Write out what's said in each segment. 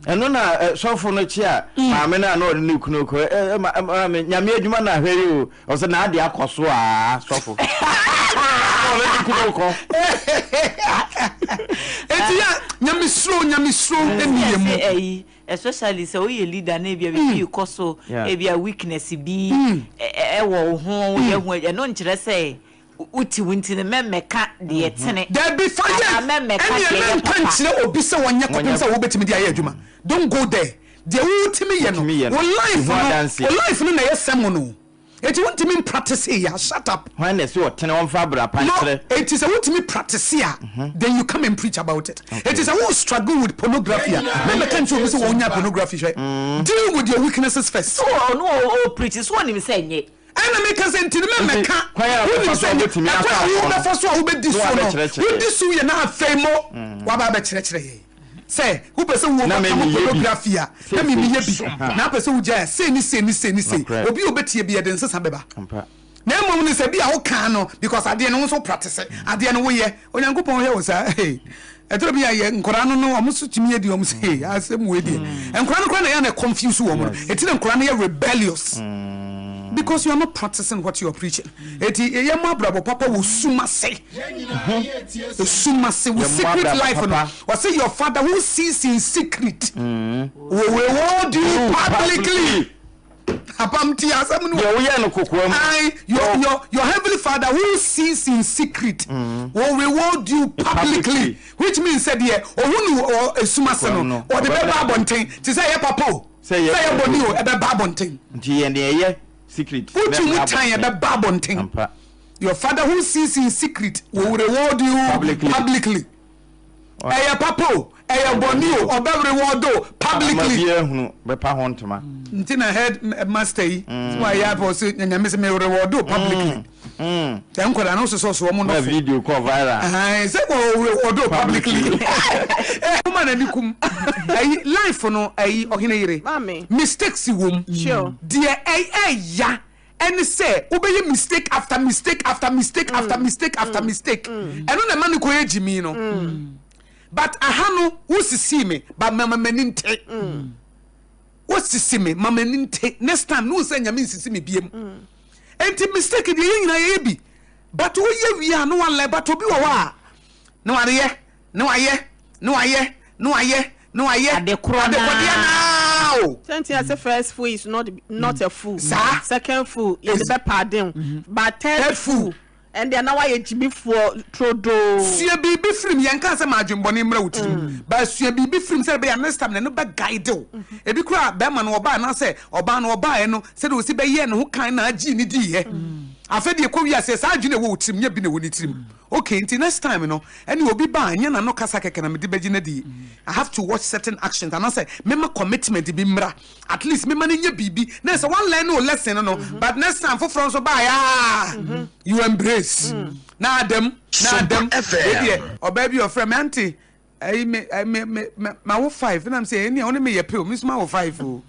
Ɛno na sɔfo no kye a maame no a na ɔne ne kunu kɔ ɛ ɛ maame nyame adwuma na ahwɛ yi o ɔsɛ na ade akɔ so aa sɔfo na ɔne ne kunu kɔ. Eti ya nyamesuro nyamesuro ɛni yɛ mu. Ɛyi especially sɛ woyɛ leader na ebia biribi rekɔ so ebia weakness bi ɛwɔ wo ho woyɛ ho ɛno nkyerɛ sɛ Wote wo nti no mɛmmɛka deɛ ɛtene. Dabi fa yɛ Anaa mɛmmɛka ɛneɛ deɛ ɛyɛ mɛnka papa. nkyerɛ obi sɛ ɔnyɛ kɔpem sɛ wobɛtumi de ayɛ adwuma don't go there deɛ wotumi yɛ no Wotumi yɛ no, wo di life ho no adanseɛ. wo life no na ɛyɛ sermon o enti wontumi mpractice yɛ a shut up. Hwan na ɛse ɔtene ɔmfa abra pa No nkyerɛ. enti sɛ wotumi practice a then you come and preach about it enti sɛ wo struggle with pornography a mɛmmɛka nkyerɛ obi sɛ wɔnnya pornography hwɛ deal with your weaknesses first. So ɔno ɔ preach so ɔnim sɛ ɛnyɛ. Ɛna meka sɛ, Nti no mɛmmɛka. Kwan a Wonim wobɛfa so sɛ a wobɛtumi ɛkwan afa a so no, wobɛfa so a wobɛdi na so no, woabɛkyerɛkyerɛ wodi yɛn. so yɛ na afei mo woaba abɛkyerɛkyerɛ yɛn sɛ wopɛ sɛ wo Na overcome memeyɛ bi. pornography a, na Seesei. memeyɛ bi. Aha. Na apɛ sɛ wogyae a, sei ne sei ne sei ne sei. Nokorɛ. Obi a ɔbɛtie bi, ɛde nsesa bɛba. Ampa. Na mmom no sɛ bi a wokaa no because adeɛ no wo nso wo practice, adeɛ no woyɛ, Onyankopɔn hwɛ wo saa hey. Ɛtɔ bi a yɛ nkwadaa no no wɔn nso tumi yɛ di wɔn sɛ hey asɛm wei deɛ. Nkwadaa no koraa na ɛyɛ na confuse wɔn no. Eti na nkwadaa no yɛ rebellious because you are not practicing what you are preaching. Eti yɛ mo abrabɔ papa wɔ sum ase. Sum ase wɔ secret life no. Ɔsɛ your father who sees in secret will reward you publicly. Apam ti asɛm no. Deɛ woyɛ no kokoa mu. Ae, your, your, your heavenly father who sees in secret mm. will reward you publicly. publicly. Which means sɛ deɛ ohun no wɔ esum ase no, ɔde bɛba abɔnten. Te sɛ ɛyɛ papa o, sɛ ɛyɛ bɔne o, ɛbɛba abɔnten. Nti yɛn deɛ ɛyɛ secret. Wotu mu tan ɛbɛba abɔnten. Your father who sees in secret will reward you publicly. publicly. Ɛyɛ papa o, ɛyɛ bɔne o, ɔbɛ reward o publicly. Ama biara ahunu bɛpa ho ntoma. Nti na head master yi sɛ wayɛ apɛ ɔsɛ nyame sɛ me reward o publicly. Sɛ nkwadaa no wososɔ so wɔn nɔfo. Video kɔ viral. Sɛ wɔ reward o publicly. Woma n'ani kum. Ɛyi life no ɛyi ɔhene yere. Mistakes wom. Deɛ ɛya ɛne sɛ wobɛyɛ mistake after mistake after mistake after mistake after mistake ɛno na ɛma no kɔyɛ gyimi no but aha no wosisii me but mama m'ani nte wosisi me ma m'ani nte next time no sɛ nyame nsisi me biem enti mistake deɛ yɛ nyinaa yɛyɛ bi but woyɛ wie a no walɛ but obi wɔ hɔ a na wareyɛ na wayɛ na wayɛ na wayɛ na wayɛ Adekorɔ no adekɔdeɛ ara. naa o. Sɛ nti yɛse first fool is not not a fool. Saa. Second fool yɛde bɛ pardon wo but third Third fool. fool ɛndeɛ na wayɛ gyimifoɔ trodoo. Sua biribi firi mu, yɛnkaa sɛ ma adwenbɔne mmra wo tirim, but sua biribi firi mu sɛdeɛ ɛbɛyɛ a next time no ɛno bɛ guide wo. Ebi koraa bɛrima no ɔbaa anaasɛ ɔbaa no ɔbaeɛ no sɛdeɛ ɔsi bɛyɛɛ ne ho kan na agyee ne diiɛ. Afei deɛ ɛkɔ wiase saa adwene a ɛwɔ wo tirim nyɛ bi na ɛwɔ ne tirim. Okay nti next time no ɛne obi ba a ɛnyɛ n'ano kasa kɛkɛ na mede bɛgye no adi I have to watch certain actions anaasɛ mema commitment bi mmra at least mema no nyɛ biribi na sɛ one learn o lesson no no but next time foforɔ nso baeɛ a you embrace na adam na adam ɛdeɛ ɔbaa bi ɔfrɛ me ante ɛyi me me me me ma wo five na me sɛ ɛni a ɔne me yɛ pɛ o me nso ma wo five o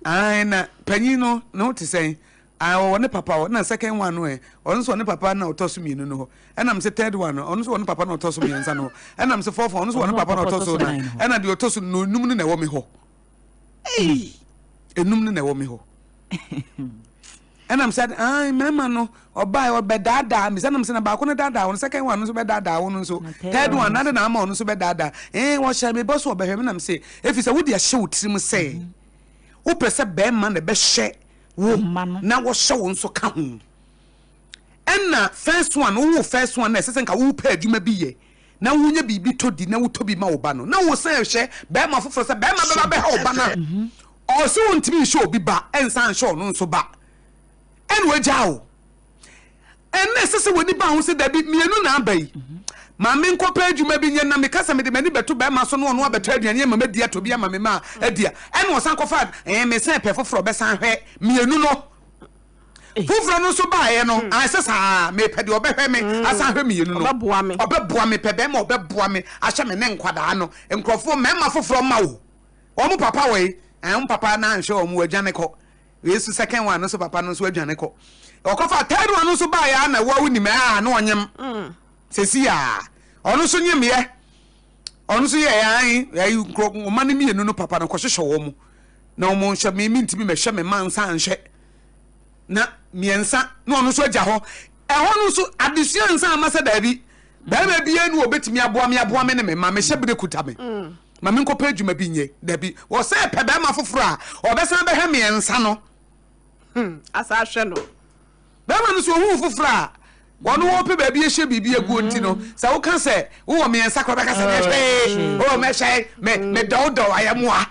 ae na panyin no ne ho te sɛn Ae ɔwɔ ne papa hɔ ɛna second one no ɛ ɔno nso wɔ ne papa na ɔtɔ so mmienu no hɔ ɛna mese third one no ɔno nso wɔ ne papa na ɔtɔ so mmiɛnsa no hɔ ɛna mese fourth one ɔno nso wɔ ne papa na ɔtɔ so nan ɛna deɛ ɔtɔ so no enum no na ɛwɔ me hɔ ei enum no na ɛwɔ me hɔ ɛna mese ae mmarima no ɔbaa ɔbɛdaadaa me sɛ ɛna mese na baako no daadaa wo no second one no nso bɛdaadaa wo no nso third one na de na ama ɔno nso bɛdaadaa ee wɔhyɛ me bɔ so ɔbɛhwɛ me na mese efi sɛ wode ahyɛ wo tirim sɛ wopɛ sɛ bɛrima na ɛbɛhyɛ wo na wɔhyɛ wo nso ka ho ɛna first one wowo first one na ɛsɛ sɛ nka wopɛ adwuma bi yɛ na wonya biribi tɔ di na wotɔ bi ma wo ba no na wosan hwɛ bɛrima foforɔ sɛ bɛrima bɛba bɛha wo ba no a ɔsɛ wontumi nhyɛ obi ba ɛnsa nhyɛ ɔno nso ba ɛna wagya wo Ɛnna ɛsɛ sɛ w'ani ba ho sɛ, 'Dabi, mmienu na aba yi. Ma menkɔpɛ adwuma bi nyɛ, na meka sɛ mede m'ani bɛto barima so na ɔno abɛtɔ aduane ama madi atɔ bi ama me mma adi a, ɛnna ɔsan kɔfa ɛɛ, mesan pɛ foforɔ ɔbɛsan hwɛ mmienu no. Foforɔ no nso baeɛ no, ayɛ sɛ saa, mepɛ deɛ ɔbɛhwɛ me asan hwɛ mmienu no. Ɔbɛboa me. Ɔbɛboa me, pɛ barima a ɔbɛboa me ahyɛ me ne nkwadaa no. Nkurɔfoɔ, mmarima foforɔ mma o. Wɔn papa wɔ yi, ɛɛ, wɔn papa no anhwɛ wɔn, wɔadwane kɔ. Wei nso second one no nso papa no nso adwane kɔ. Ɔkɔfa third one no nso baeɛ a na wo a wonim a na ɔnyem. Sɛsi a ɔno nso nyemyɛ. Ɔno nso yɛɛ ae, ayi nkurɔ mma no mmienu no papa no kɔhyehyɛ wɔn na wɔn nhyɛ me mentumi mɛhwɛ me mma nsa anhwɛ na mmiɛnsa na ɔno nso agya hɔ. Ɛhɔ no nso adesua nsa ama sɛ daabi barima biara ni ɔbɛtumi aboa me aboa me ne me mma mehyɛ bere kuta me ma menkɔpɛ adwuma bi nyɛ dabi wɔsɛ pɛ barima foforɔ a ɔbɛsan bɛhwɛ mmiɛnsa no. Asa ahwɛ no. Bɛrima no so ohuu foforɔ a wɔn wɔpɛ baabi ahyɛ biribi aguo nti no, sɛ woka sɛ wowɔ mmiɛnsa koraa bɛka sɛ nyɛ hwee, oh mɛhyɛ me me dɔwdɔw ayɛmoa.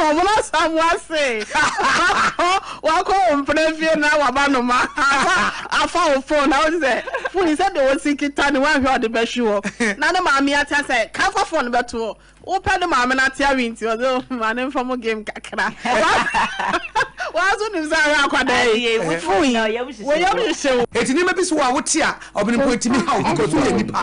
Ɔmono Samoa se wakɔ wo mpena fie na waba noma afa afa wo phone na wote sɛ phone yi sɛdeɛ wɔsi kita no woanhwɛ a ɔde bɛhwe hɔ na ne maame atea sɛ ka fa phone no bɛto hɔ Wopɛ ne maame no ate awe nti ɔse oh ma ne nfa mo game kakra. Waa so nim sɛ ahwɛ akwadaa yi fon yi wɔ yam hyehye wo. Eti nneɛma bi so wɔ a wote a ɔbene mpo etumi haw because woyɛ nipa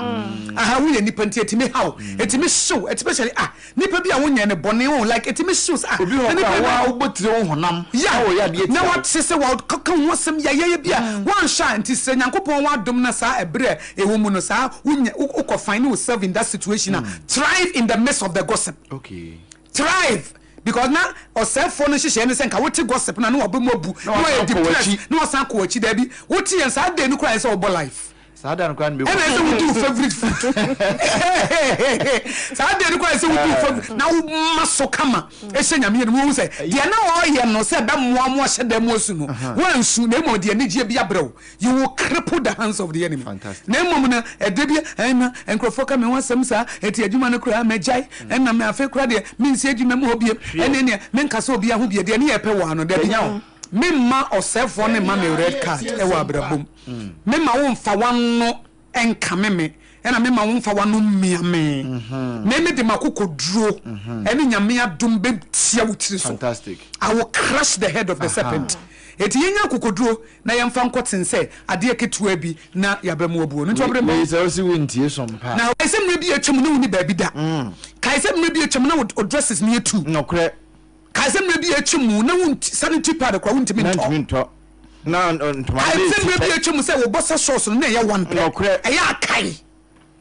aha woyɛ nipa nti etumi haw etumi hyew especially ah nipa bi a wonyɛ no bɔne o like etumi hyew sɛ ah Obi wɔ na hɔ nipa koraa no waa wobɔ tire wo honam ya na wɔyɛ adeɛ na tia wo. wate sɛ wakeka ho asɛm yayaya bi a woanhwɛ a nti srɛ Nyankopɔn w'adom na saa ɛberɛ a ɛwɔ mu no saa wonya wokɔ find yourself in that situation a thrive in the midst of the gossip Okay. thrive because na ɔsɛefoɔ no nhyehyɛeɛ ne sɛ nka wote gossip no a na waba mu abu Na na wasan wayɛ kɔ depressed w'akyi. na wasan akɔ w'akyi daabi wote yɛn saa day no koraa ɛsɛ sɛ wobɔ life Saa da no koraa na ɛna mɛwu. ɛsɛ wodi wo favourite food saa day no koraa ɛsɛ wodi wo favourite na woma so kama ɛhyɛ Nyame anim wohu sɛ deɛ na ɔyɛ no sɛ ɛbɛmmoa mo ahyɛ dan mu asu no woansu na mmom deɛ anigyeɛ bi abrɛ wo You will cripple the hands of the enemy. Fantastic. Na mmom no, ɛda bi ɛna nkurɔfoɔ ka me ho asɛm saa, eti adwuma no koraa mɛgyae, ɛna me afei koraa deɛ mensi adwuma mu hɔ biem, ɛne neɛ menka sɛ obiara ho bie, deɛ ne yɛpɛ wɔ ano, dabi. Memma ɔsɛefoɔ no mma me red card ɛwɔ abrabɔ mu. Memma wo mfa w'ano nkame me, ɛna memma wo mfa w'ano mmia me. Me mede m'akokoduro ɛne Nyame adom bɛtia wo tiri so. Fantastic. I will crush the head of the serpent. Eti yɛnya akokoduro na yɛmfa nkɔ ten sɛ adeɛ ketewa bi na yɛaba mu abuo no nti ɔbere Wei sɛ wosi wontie som pa. Na kae sɛ mmerɛ bi atwam na wonni baabi da. Kae sɛ mmerɛ bi atwam na wo dresses no yɛ tu. Nokorɛ. Kae sɛ mmerɛ bi atwam mu na wo sanitary pad koraa wontumi Na ntɔ. ntumi ntɔ. Na ntoma no Kae bɛyɛ sɛ ti mmerɛ bi pɛ. atwam sɛ wo boxer shorts no na ɛyɛ one pɛ. Nokorɛ. Ɛyɛ akae.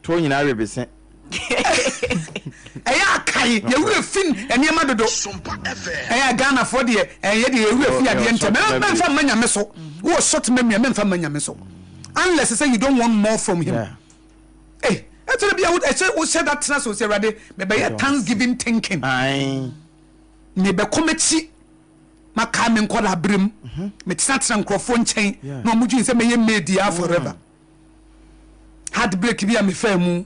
Toɔ nyinaa we bese. Ɛyɛ akae. Yɛ werɛ fi nneɛma dodo. Ɛyɛ Ghanafoɔ deɛ ɛyɛ deɛ yɛ werɛ fi adeɛ ntɛm. Mɛmfa mma Nyame so. Wowɔ short memory a mɛmfa mma Nyame so. Unless sɛ you don't want more from him. Ei, ɛtɔ da bi a ɛsɛ wohyɛ da tena ase sɛ Awurade mebɛyɛ thanksgiving thinking. Mebɛkɔ m'akyi makae me nkɔla berɛ mu. Metenatena nkurɔfoɔ nkyɛn na wɔn dwen sɛ mɛyɛ maid ya forever. Heartbreak bi a mefaa mu.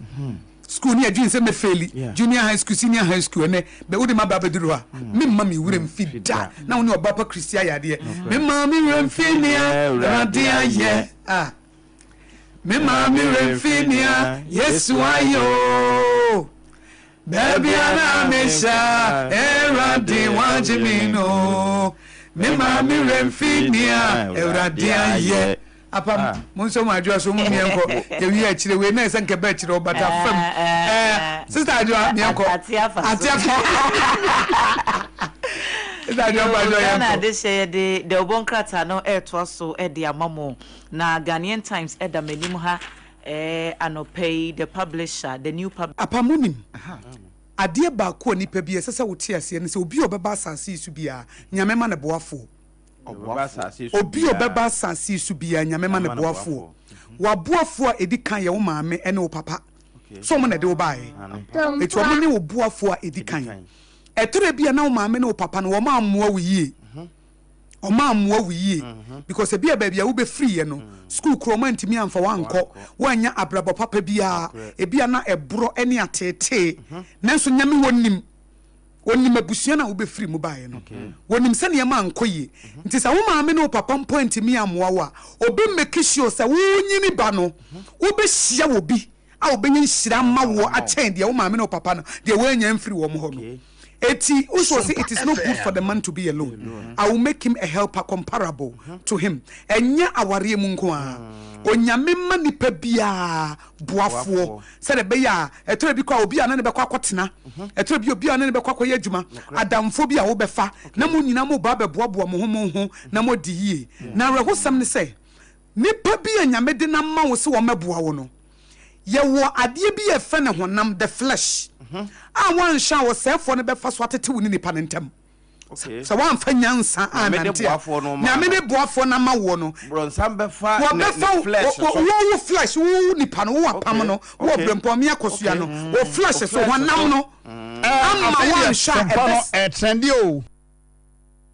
School ne yɛdwen sɛ mɛfeeli. Junior high school, senior high school ɛnɛ bɛ wode m'aba abɛduru hɔ a memma me werɛ mfi da. Na wo ne ɔba pa Kristi ayɛ adeɛ. Memma me werɛ mfi nea Awurade ayɛ. Ah. Me maame werɛ mfi nea Yesu ayɛ o. Baabi a na mehyɛ Awurade wagye me no. Me maame werɛ mfi nea Awurade ayɛ. Apam, mo nso mo adwoa so mo mmiɛnkɔ. Yɛwie akyire wei na ɛsɛ nkɛbɛ akyire ɔbata fam. Ɛɛ sista adwoa mmiɛnkɔ. Ate afa so. Ate afa. Sista adwoa mpa adwoa Ghana yɛnkɔ. adehyɛ yɛde dawubɔ nkrataa no ɛretoa so de ama mo. Na Ghanaian Times da m'anim ha eh, anɔpa yi, the publisher, the new publisher. Apa monim, adeɛ baako a nipa bi ɛsɛ sɛ wote aseɛ ne sɛ obi a ɔbɛba asase yi so biara, Nyame ma no boafoɔ. Obi a ɔbɛba asase yi so biara, Nyame ma no boafoɔ. W'aboafoɔ a ɛdi kan yɛ wo maame ne wo papa. So wɔn na ɛde wo baeɛ. Eti wɔn ne wo boafoɔ a ɛdi kan. Ɛtɔrɔ bi a na wo maame ne wo papa no wɔn ammoa wo yie. Ɔmo ammoa wo yie because ebia baabi a wobɛfiriiɛ no school korɔ ɔmo antumi amfa wo ankɔ, woannya abrabɔ papa biara, ebia na ɛborɔ ne ateetee nanso Nyame wɔnim, wɔnim abusua no a wobɛfiri mu baeɛ no, wɔnim sɛ nneɛma ankɔ yie nti sɛ wo maame ne wo papa mpo antumi ammoa wo a, ɔbɛ make sure sɛ wonyini ba no wobɛhyia obi a ɔbɛnya nhyira ama woɔ akyɛn deɛ wo maame ne wo papa no deɛ woannya amfiri wɔn hɔ no. Eti nso ɔse it is not good for the man to be alone, I will make him a helper comparable to him. Ɛnyɛ awareɛ mu nko ara, Onyame ma nipa biara boafoɔ sɛdeɛ ɛbɛyɛ a ɛtɔrɔ bi koraa obi a ne ne bɛkɔ akɔtena, ɛtɔrɔ bi obi a ne ne bɛkɔ akɔyɛ adwuma, adamfoɔ bi a wobɛfa na mo nyinaa mo ba abɛboaboa mo ho mo ho na moadi yie. Na awerɛhosɛm ne sɛ, nipa bi a Nyame de no ama wo sɛ ɔmmɛboa wo no, Yɛwɔ adeɛ bi a yɛfrɛ no honam, the flesh, a woanhwɛ a ɔsɛefoɔ no bɛfa so atete wo ne nipa no ntam. Sɛ woamfa nyansa annante a, Nyame ne boafoɔ no ama woɔ no, wɔbɛfa wo, wo flesh, wo nipa no, wo apam no, wo ɔbrɛmpɔn, me akosua no, wo flesh so, honam no, ama woanhwɛ a ɛbɛs. Ɛtrendi o.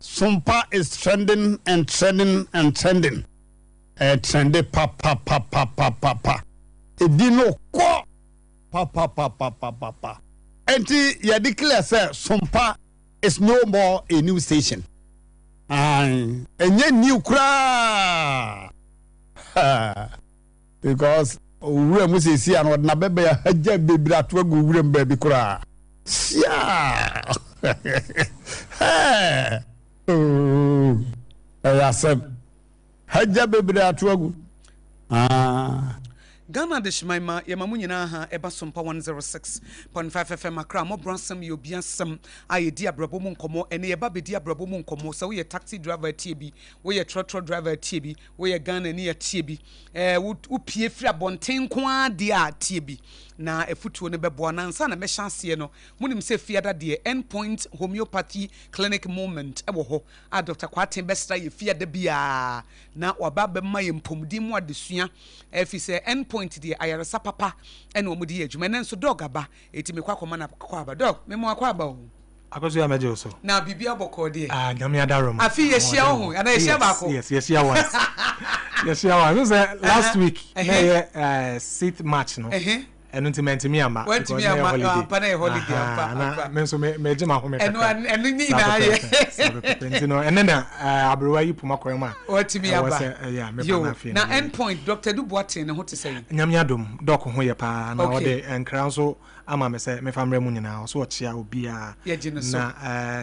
Sompa is trending and trending and trending. Ɛtrendi papapapapapa. Edi no kɔ papapapapapa. Enti yɛ declare sɛ Sompa is no more a new station. Ae, ɛnyɛ new koraa. Because owura mu seesei a na ɔde n'abɛbɛn ahagya bebree ato agu owura mu baabi koraa. Siaa! Hɛɛ! Oo! Ɛyɛ asɛm. Hagya bebree ato agu. Ah. Ghana Adehyeman ma yɛma mo nyinaa ha ɛba Sompa 106.5 FM Accra mmɔborɔ asɛm yɛ obi asɛm a yɛdi abrabɔ mu nkɔmmɔ ɛne yɛba bɛdi abrabɔ mu nkɔmmɔ sɛ woyɛ taxi driver tie bi woyɛ trɔtrɔ driver tie bi Woyɛ Ghanani a, tie bi. Ɛɛ, wo, wopue firi abɔnten nko ara deɛ a, tie bi. Na afutuo no bɛboa. Na ansa na mɛhyɛ aseɛ no, monim sɛ Fiada deɛ, End Point Homeopathy Clinic Moment wɔ hɔ a Dɔkta Kwarteng bɛsra yɛn Fiada biara na waba abɛma yɛn mpɔmuden mu adesua. Ɛfiri sɛ End Point deɛ, ayaresa papa na wɔde yɛ adwuma. Ɛnnɛ nso, Dɔg aba, enti mekɔ akɔma no akwaaba. Dɔg, mema wo akwaaba o. Akosua mɛgye wo so. Na biribi abɔkɔɔ deɛ. Ah Nyame adarom. Afi yɛhyia wo ho anaa yɛhyia baako. Yes yɛhyia once. Yɛhyia once. N sɛ last week na ɛyɛ sixth March no. Ɛno nti mantumi amma. Wantumi amma ampa na ɛyɛ holiday ampa ampa. Na me nso megye m'ahome kakra. Ɛno ɛno ne nyinaa yɛ. Saa pɛpɛpɛ nti no ɛnɛ na aberewa yi poma kwan mu a. Watumi aba. Yo na end point Dr. Edu Boateng ne ho te sɛn? Nyame adom Doc ho yɛ paa na ɔde nkra nso ama me sɛ memfa mmrɛ mo nyinaa. Ɔse ɔkyea obiara. Yɛgye no so. Na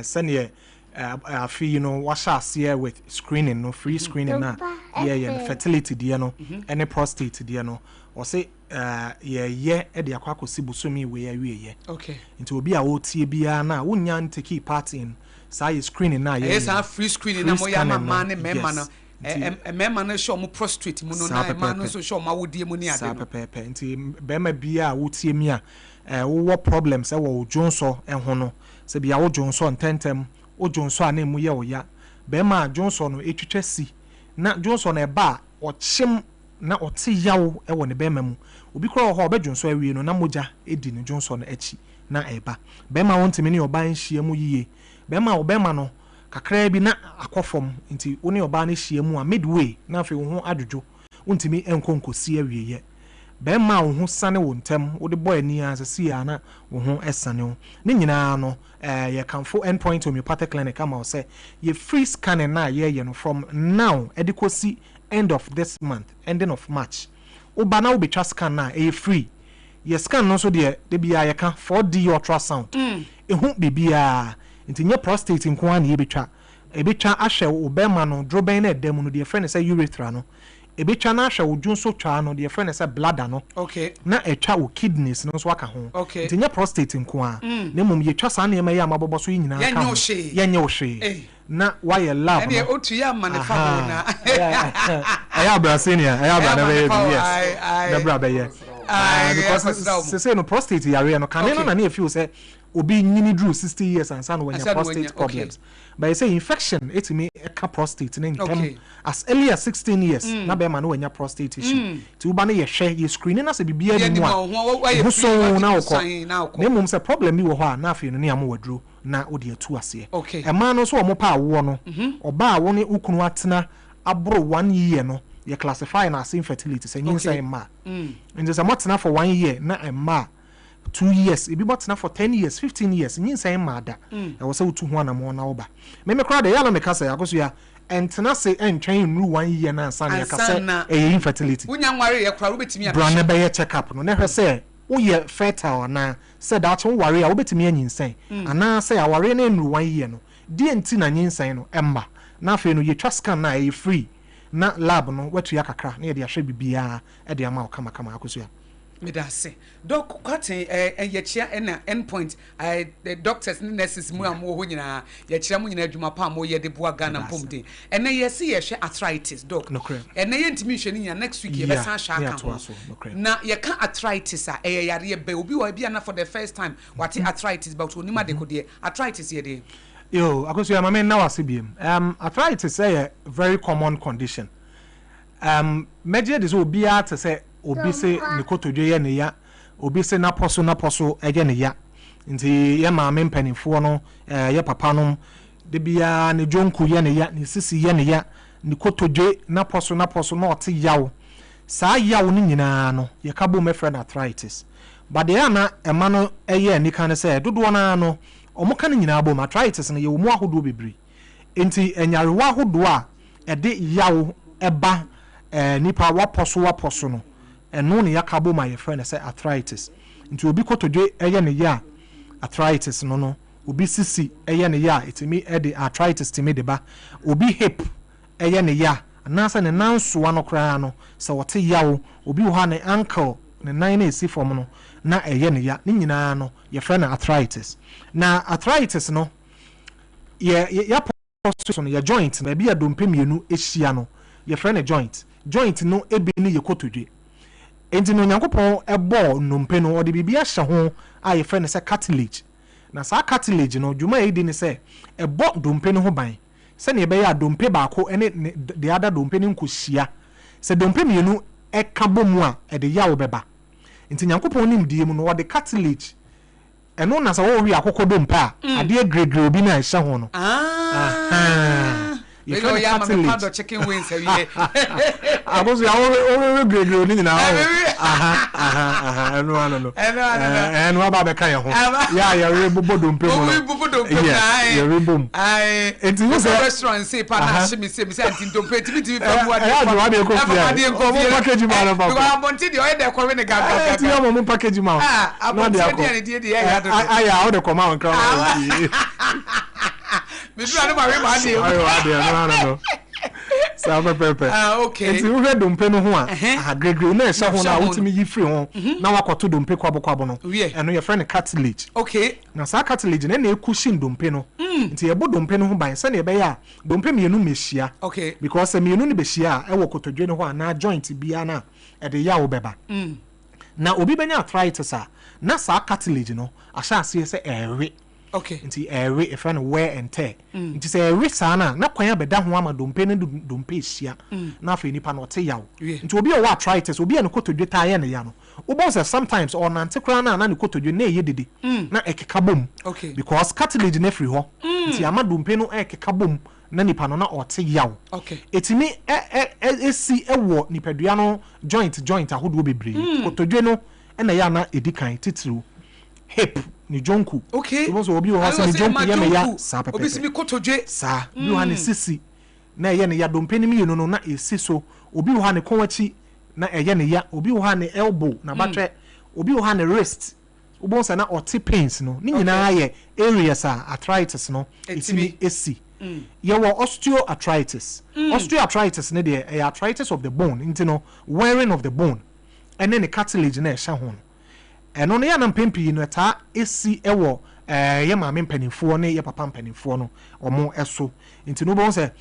sɛdeɛ afe yi no wahyɛ aseɛ with screening no, free screening no a yɛyɛ no, fertility deɛ no ne prostate deɛ no, ɔse yɛyɛ de akɔ akɔsi bosome wei awieɛ. Okay. Nti obi a ɔretie biara no a wonnya ntekii part in saa yɛ screening no a yɛyɛ Ɛyɛ saa free screening na moyɛ ama mmaa ne mmarima no. Mmarima no hyɛ wɔn prostrate mu no na mmaa no nso hyɛ wɔn awodeɛ mu ne ade no. Saa pɛpɛɛpɛ. Nti barima biara a wotie mi a wowɔ problems wɔ wo dwonsɔ ho no, sɛ bia wo dwonsɔ ntɛntɛm, wo dwonsɔ a na emu yɛ wo ya, barima a dwonsɔ no etwitwa si na dwonsɔ no ɛba a ɔkyem na ɔte yaw wɔ ne barima mu. Obi koraa wɔ hɔ a ɔbɛdwonsɔ awie no na mogya di ne dwonsɔ no akyi na ɛba. Barima a ɔntumi ne ɔbaa nhyia mu yiye. Barima a ɔbarima no kakraa bi na akɔ fam nti wo ne ɔbaa no hyia mu a midway na afei wo ho adwodwo, wontumi nkɔ nkɔsi awieɛ. Barima a wo ho sane wo ntɛm, wode bɔ ani ara seesei ara na wo ho sane wo. Ne nyinaa no, eh, yɛkamfo End Point Homeopathic Clinic ama wo sɛ yɛ free scanning no a yɛreyɛ no from now de kɔsi end of this month, ending of March. Woba na wobɛtwa scan no a, ɛyɛ free. Yɛ scan no nso deɛ, da biara yɛka, 4D ultrasound. Ɛhu biribiara. Nti nyɛ prostate nko ara na yɛbɛtwa. Ɛbɛtwa ahwɛ wo bɛrima no dorobɛn no a ɛda mu no, deɛ yɛfrɛ no sɛ urethra no. Ɛbɛtwa na ahwɛ wo dwonsotwaa no, deɛ yɛfrɛ no sɛ bladder no. Na ɛtwa wo kidneys no nso aka ho. Nti nyɛ prostate nko ara, na mmom yɛtwa saa nneɛma yi a mabobɔ so yi nyinaa ka ho. Yɛnyɛ wo hwee. Na woayɛ lab no. Ahaa. Ɛyɛ abra senior, ɛyɛ abra na ɛbɛyɛ bi, yes. Na bra bɛyɛ. Because sesei no prostate yareɛ no, kane no na ne yɛ feel sɛ Obi nyini duru 60 years ansa na wanya prostate problems. But yɛsɛ infection etumi ɛka prostate no ntɛm as early as 16 years na bɛrima no wanya prostate issue. Nti woba no yɛhwɛ, yɛ screen na sɛ biribiara nni mu a, wo ho soo na wokɔ. Na mmom sɛ problem bi wɔ hɔ a na afei no ne yɛama wo aduro na wode atu aseɛ. Mmaa no nso a wɔpɛ awoɔ no, ɔbaa a wo ne wo kunu atena aboro one year no, yɛ classify no as infertility sɛ nyinsɛn mma a. Nti sɛ moatena for one year na ɛmma a, 2 years, ebi bɔ tena for 10 years, 15 years, nyinsɛn mmaa da, ɛwɔ sɛ wotu ho anammɔn na woba. Meme koraa deɛ, ɛyɛ a na meka sɛ Akosua, ɛntena se ɛntwɛn nnuru one year no ansa na yɛaka sɛ ɛyɛ infertility. Wonya nwareeɛ koraa wobɛtumi Bra na bɛyɛ check up no na hwɛ sɛ woyɛ fertile anaa, sɛ daakye woware a wobɛtumi anyinsɛn anaa sɛ awareɛ no annuru one year no, deɛ nti na nyinsɛn no ɛmma. Na afei no yɛtwa scan no a ɛyɛ free na lab no woatua kakra na yɛde ahwɛ biribiara de ama wo kamakama, Akosua. Meda ase. Doc Kwarteng, eh, eh, yɛkyea ɛna Endpoint, eh, eh, doctors ne nurses mu a mowɔ hɔ nyinaa, yɛkyerɛ mo nyinaa adwuma pa a moyɛ de boa Ghana mpɔmuden. Ɛnɛ yɛse yɛhwɛ arthritis, Doc. Nokorɛ. Ɛnɛ yɛntumi nhwɛ ne nyinaa, next week yɛbɛsan ahwɛ ne aka ho. atoa so, nokorɛ. Na yɛka arthritis a, ɛyɛ yareɛ bɛn? Obi wɔ hɔ ebia na for the first time wate arthritis but onim adekodeɛ. Arthritis yɛ deɛn? Yo, Akosua, ma menna wo ase biom. Um, arthritis yɛ very common condition. Um, mɛgye adi sɛ obiara te sɛ obi se ne kotodwe yɛ ne ya, obi se n'apɔso n'apɔso yɛ ne ya. Nti yɛ maame mpanimfoɔ no, eh, yɛ papa nom, da biara ne dwonku yɛ ne ya, ne sisi yɛ ne ya, ne kotodwe n'apɔso n'apɔso na ɔte yaw. Saa yaw no nyinaa no, yɛka bom frɛ no arthritis. But deɛ a na ɛma no yɛ anika ne sɛ, dodoɔ no ara no, wɔka ne nyinaa bom. Arthritis no, yɛwɔ mu ahodoɔ bebree. Enti nyarewa ahodoɔ a ɛde yaw ba nnipa wapɔ so wapɔ so no, ɛno na yɛaka abom a yɛfrɛ no sɛ arthritis. Nti obi kotodwe yɛ ne ya a, arthritis no no, obi sisi yɛ ne ya a, ɛtumi de arthritis tumi de ba. Obi hip yɛ ne ya anaasɛ ne nan nsoa no koraa no, sɛ ɔte yaw, obi wɔ hɔ a ne ankle, ne nan no a ɛsi fam no, na ɛyɛ ne ya. Ne nyinaa no, yɛfrɛ no arthritis. Na arthritis no, yɛ yɛapɔ so no, yɛ joint no, baabi a dompe mmienu hyia no, yɛfrɛ no joint. Joint no bi ne yɛ kotodwe. Enti no Onyankopɔn bɔɔ nnompe no, ɔde biribi ahyɛ ho a yɛfrɛ no sɛ cartilage. Na saa cartilage no, dwuma a ɛdi ne sɛ, ɛbɔ dompe no ho ban sɛnea ɛbɛyɛ a dompe baako ne ne the other dompe no nkɔhyia. Sɛ dompe mmienu ka bɔ mu a, ɛde yaw bɛba. Nti Nyankopɔn nimdeɛ mu no, ɔde cartilage Ɛno na sɛ wɔrewe akokɔ dompe a, adeɛ gregre bi no a ɛhyɛ ho no, ahaa, yɛfrɛ no cartilage. Akosua, wowewe gregre no nyinaa wɔ ho. Aha, aha, aha, ɛno ano no. Ɛno aba abɛka yɛn ho. Yɛ a yɛwe bobɔ dompe mu no. Yes, yɛwe bom. Nti wo sɛ. Restaurant se pa na ahye me se me sɛ nti ndompe ntumi ntumi fa mu adeɛ nkɔ. Ɛyɛ adwuma adeɛ kɔ fie. Ɔmo package ma no fa kɔ. Abɔnten deɛ ɔyɛ dɛ kɔwe ne gaga. Ɛti yɛ ɔmo package ma. Ah, abɔnten aduane die deɛ ɛyɛ adodo. Ayɛ a wode kɔma wo nkraman wɔ fie. Meduru a ne ma we m'adeɛ. Ayɛ w'adeɛ no ano no. Saa pɛpɛpɛ. Ah, okay. Nti wohwɛ dompe no ho a, aha gregre na ɛhyɛ ho no a wotumi yi firi ho na wakɔto dompe kwabokwabo no. Ɛno yɛfrɛ no cartilage. Okay. Na saa cartilage no ɛna ɛcushion dompe no. Nti ɛbɔ dompe no ho ban sɛdeɛ ɛbɛyɛ a dompe mmienu mmɛhyia. Okay. Because sɛ mmienu no bɛhyia a ɛwɔ kotodwe no hɔ anaa joint biara no a ɛde yaw bɛba. Na obi bɛnya arthritis a, na saa cartilage no ahyɛ aseɛ sɛ ɛrewe. Okay. Nti ɛrewe, yɛfrɛ no wear and tear. Nti sɛ ɛrewe saa no a, na kwan abɛda ho ama dompe ne dompe ahyia, na afei nipa no ɔte yaw. Nti obi a ɔwɔ arthritis, obi a ne kotodwe taa yɛ no ya no, wobɛhu sɛ sometimes ɔrenante koraa no a na ne kotodwe no na ɛyɛ dede, na ɛkeka bom. Because cartilage no afiri hɔ, nti ama dompe no ɛrekeka bom na nipa no na ɔte yaw. Ɛtumi si wɔ nipadua no joint joint ahodoɔ bebree. Kotodwe no na ɛyɛ a na ɛdi kan titiriw. Hip, ne dwonku. Okay. So wobɛhu sɛ obi wɔ hɔ sɛ ne dwonku yɛ me ya saa pɛpɛpɛ. Obi si me kotodwe. Saa. Obi wɔ hɔ a ne sisi na ɛyɛ ne ya. Dompe no mmienu no na ɛsi so. Obi wɔ hɔ a ne kɔn akyi na ɛyɛ ne ya. Obi wɔ hɔ a ne elbow, n'abatwɛ. Obi wɔ hɔ a ne wrist. Wobɛhu sɛ na ɔte pains no. Ne nyinaa yɛ areas a arthritis no ɛtumi si. Yɛwɔ osteoarthritis. Osteoarthritis no deɛ ɛyɛ arthritis of the bone nti no wearing of the bone ɛne ne cartilage no a ɛhyɛ ho no. Ɛno no yɛ a na mpɛn pii no ɛtaa si wɔ yɛ maame mpanimfoɔ ne yɛ papa mpanimfoɔ no wɔn so. Nti no wobɛhu sɛ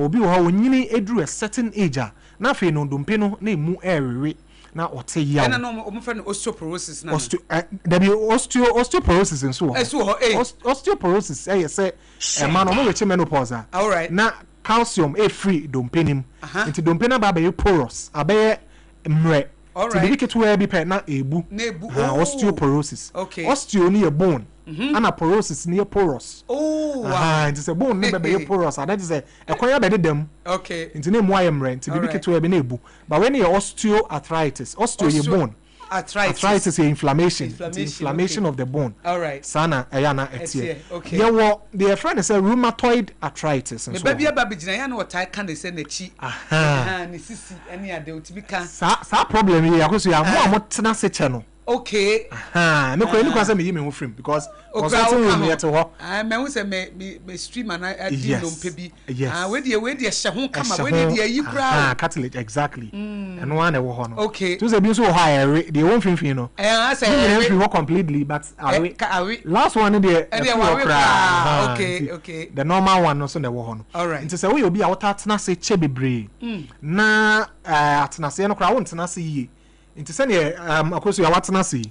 obi wɔ hɔ a ɔnyini duru a certain age a na afei no dompe no na ɛmu ɛrewe. Na ɔte yaw. Ɛna no wɔn fɛ no osteoporosis na. Osteo ɛ dabi osteo osteoporosis nso wɔ hɔ. Ɛso wɔ hɔ ee. Osteoporosis ɛyɛ sɛ ɛma no wɔn rekyɛ menopause a. Alright. Na calcium efiri dompe nim. Nti dompe no aba abɛyɛ porous abɛyɛ mmerɛ. Alright. Nti biribi ketewaa bi pɛ na ebu. Na ebu oh. Osteoporosis. Okay. Osteo no yɛ bone. Ɛna porosis no yɛ porous. Oh wow. Nti sɛ bone no bɛbɛyɛ porous a na kyerɛ sɛ ɛkwan abɛdeda mu. Okay. Nti na emu ayɛ mmerɛ nti biribi ketewaa bi na ebu. But wei no yɛ osteoarthritis. Osteo yɛ bone. Arthritis. Arthritis yɛ inflammation. Nti inflammation of the bone. Alright. Saa na ɛyɛ a na ɛteɛ. Ɛteɛ, okay. Yɛwɔ deɛ yɛfrɛ no sɛ rheumatoid arthritis Me nso ba wɔ bi hɔ. aba abɛgyina yɛ a na ɔtaa ka ne sɛ n'akyi, Ahaa. ahaa, ne sisi ne ade, ɔtumi ka. Saa saa problem yi Akosua, mo a motena ase kyɛ no. Okay. Ahaa, me kora ɛni kwan sɛ meyi me ho firim because consulting room yɛte hɔ. Ah, mɛhu sɛ me me me stream ana adi Yes. nnompe bi. Yes. Ah, wei deɛ wei deɛ hyɛ ho kama, Ɛhyɛ wei deɛ ho. deɛ ayi koraa Ahaa, o. cartilage exactly. Ɛno ara na ɛwɔ hɔ no. Okay. Tu sɛ ebi nso wɔ hɔ a ɛwe, deɛ ɛwɔ mfimfini no. Ɛɛ, asɛ Ne nyinaa ɛwe. mfiri hɔ completely but awe. Ɛ, ka awe. Last one no deɛ Ɛdeɛ ɛfiri hɔ wawe koraa. koraa. Ahaa, Okay, nti okay. the normal one no nso na ɛwɔ hɔ no. Alright. Nti sɛ woyɛ obi a wotaa tena ase kyɛ bebree na eh, atenaseɛ no koraa wontena ase yie. Nti sɛdeɛ um, Akosua watena ase yi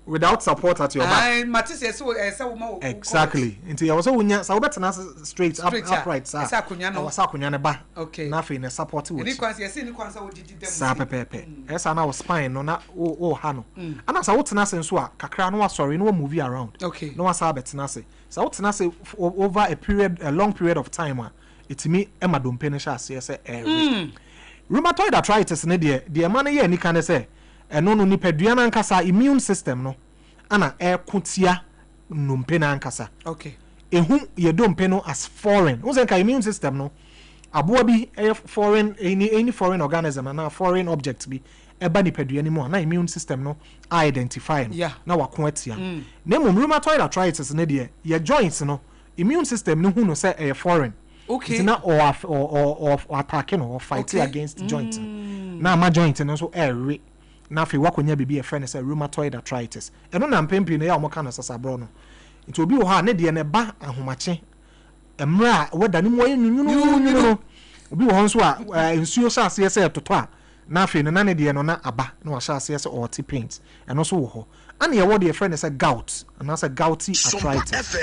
without support at your back. Ayi mate sɛ ɛsɛ ɛsɛ wo ma wo. Exactly. Nti ɛwɔ sɛ wonya sɛ wobɛtena ase straight up, upright saa. Ɛsɛ akonnwa no. Ɛwɔ sɛ akonnwa no ba. Okay. Na afei na support wɔ akyi. Ɛni kwan sɛ yɛsɛ ni kwan sɛ wodidi dɛm. Saa pɛpɛɛpɛ. Ɛyɛ saa na wo spine no na wo wo ha no. Ana sɛ wotena ase nso a kakra na wasɔre na wa move around. Okay. Na wasa abɛtena ase. Sɛ wotena ase over a period a long period of time a ɛtumi ma dompe no hyɛ aseɛ sɛ ɛrewe. Rheumatoid arthritis no deɛ, deɛ ɛma no yɛ anika ne sɛ, ɛno no nipadua no ankasa, immune system no, ana ɛreko tia nnompe no ankasa. Okay. Ɛhu yɛ dompe no as foreign. Wohu sɛ nka immune system no, aboa bi ɛyɛ foreign, any, any foreign organism anaa foreign object bi ɛba nipadua no mu a, na immune system no identify no, Yeah. na wako atia no. Na mmom rheumatoid arthritis no deɛ, yɛ joints no, immune system no hu no sɛ ɛyɛ foreign. Okay. Nti na ɔ ɔ ɔ ɔ attack no, ɔ fight Okay. against joint no. Na ama joint no nso ɛrewe. Na afei wakɔnya biribi a yɛfrɛ no sɛ rheumatoid arthritis. Ɛno na mpɛn pii no ɛyɛ a wɔka no sasaborɔ no. Nti obi wɔ hɔ a ne deɛ no ɛba ahomakye mmerɛ a weather no mu ayɛ nwunwununwunu no. Obi wɔ hɔ nso a ɛɛ nsuo hyɛ aseɛ sɛ ɛtotɔ a na afei no na ne deɛ no na aba na wahyɛ aseɛ sɛ ɔrete paint. Ɛno nso wɔ hɔ. Ɛna yɛwɔ deɛ yɛfrɛ no sɛ gout anaasɛ gouty arthritis.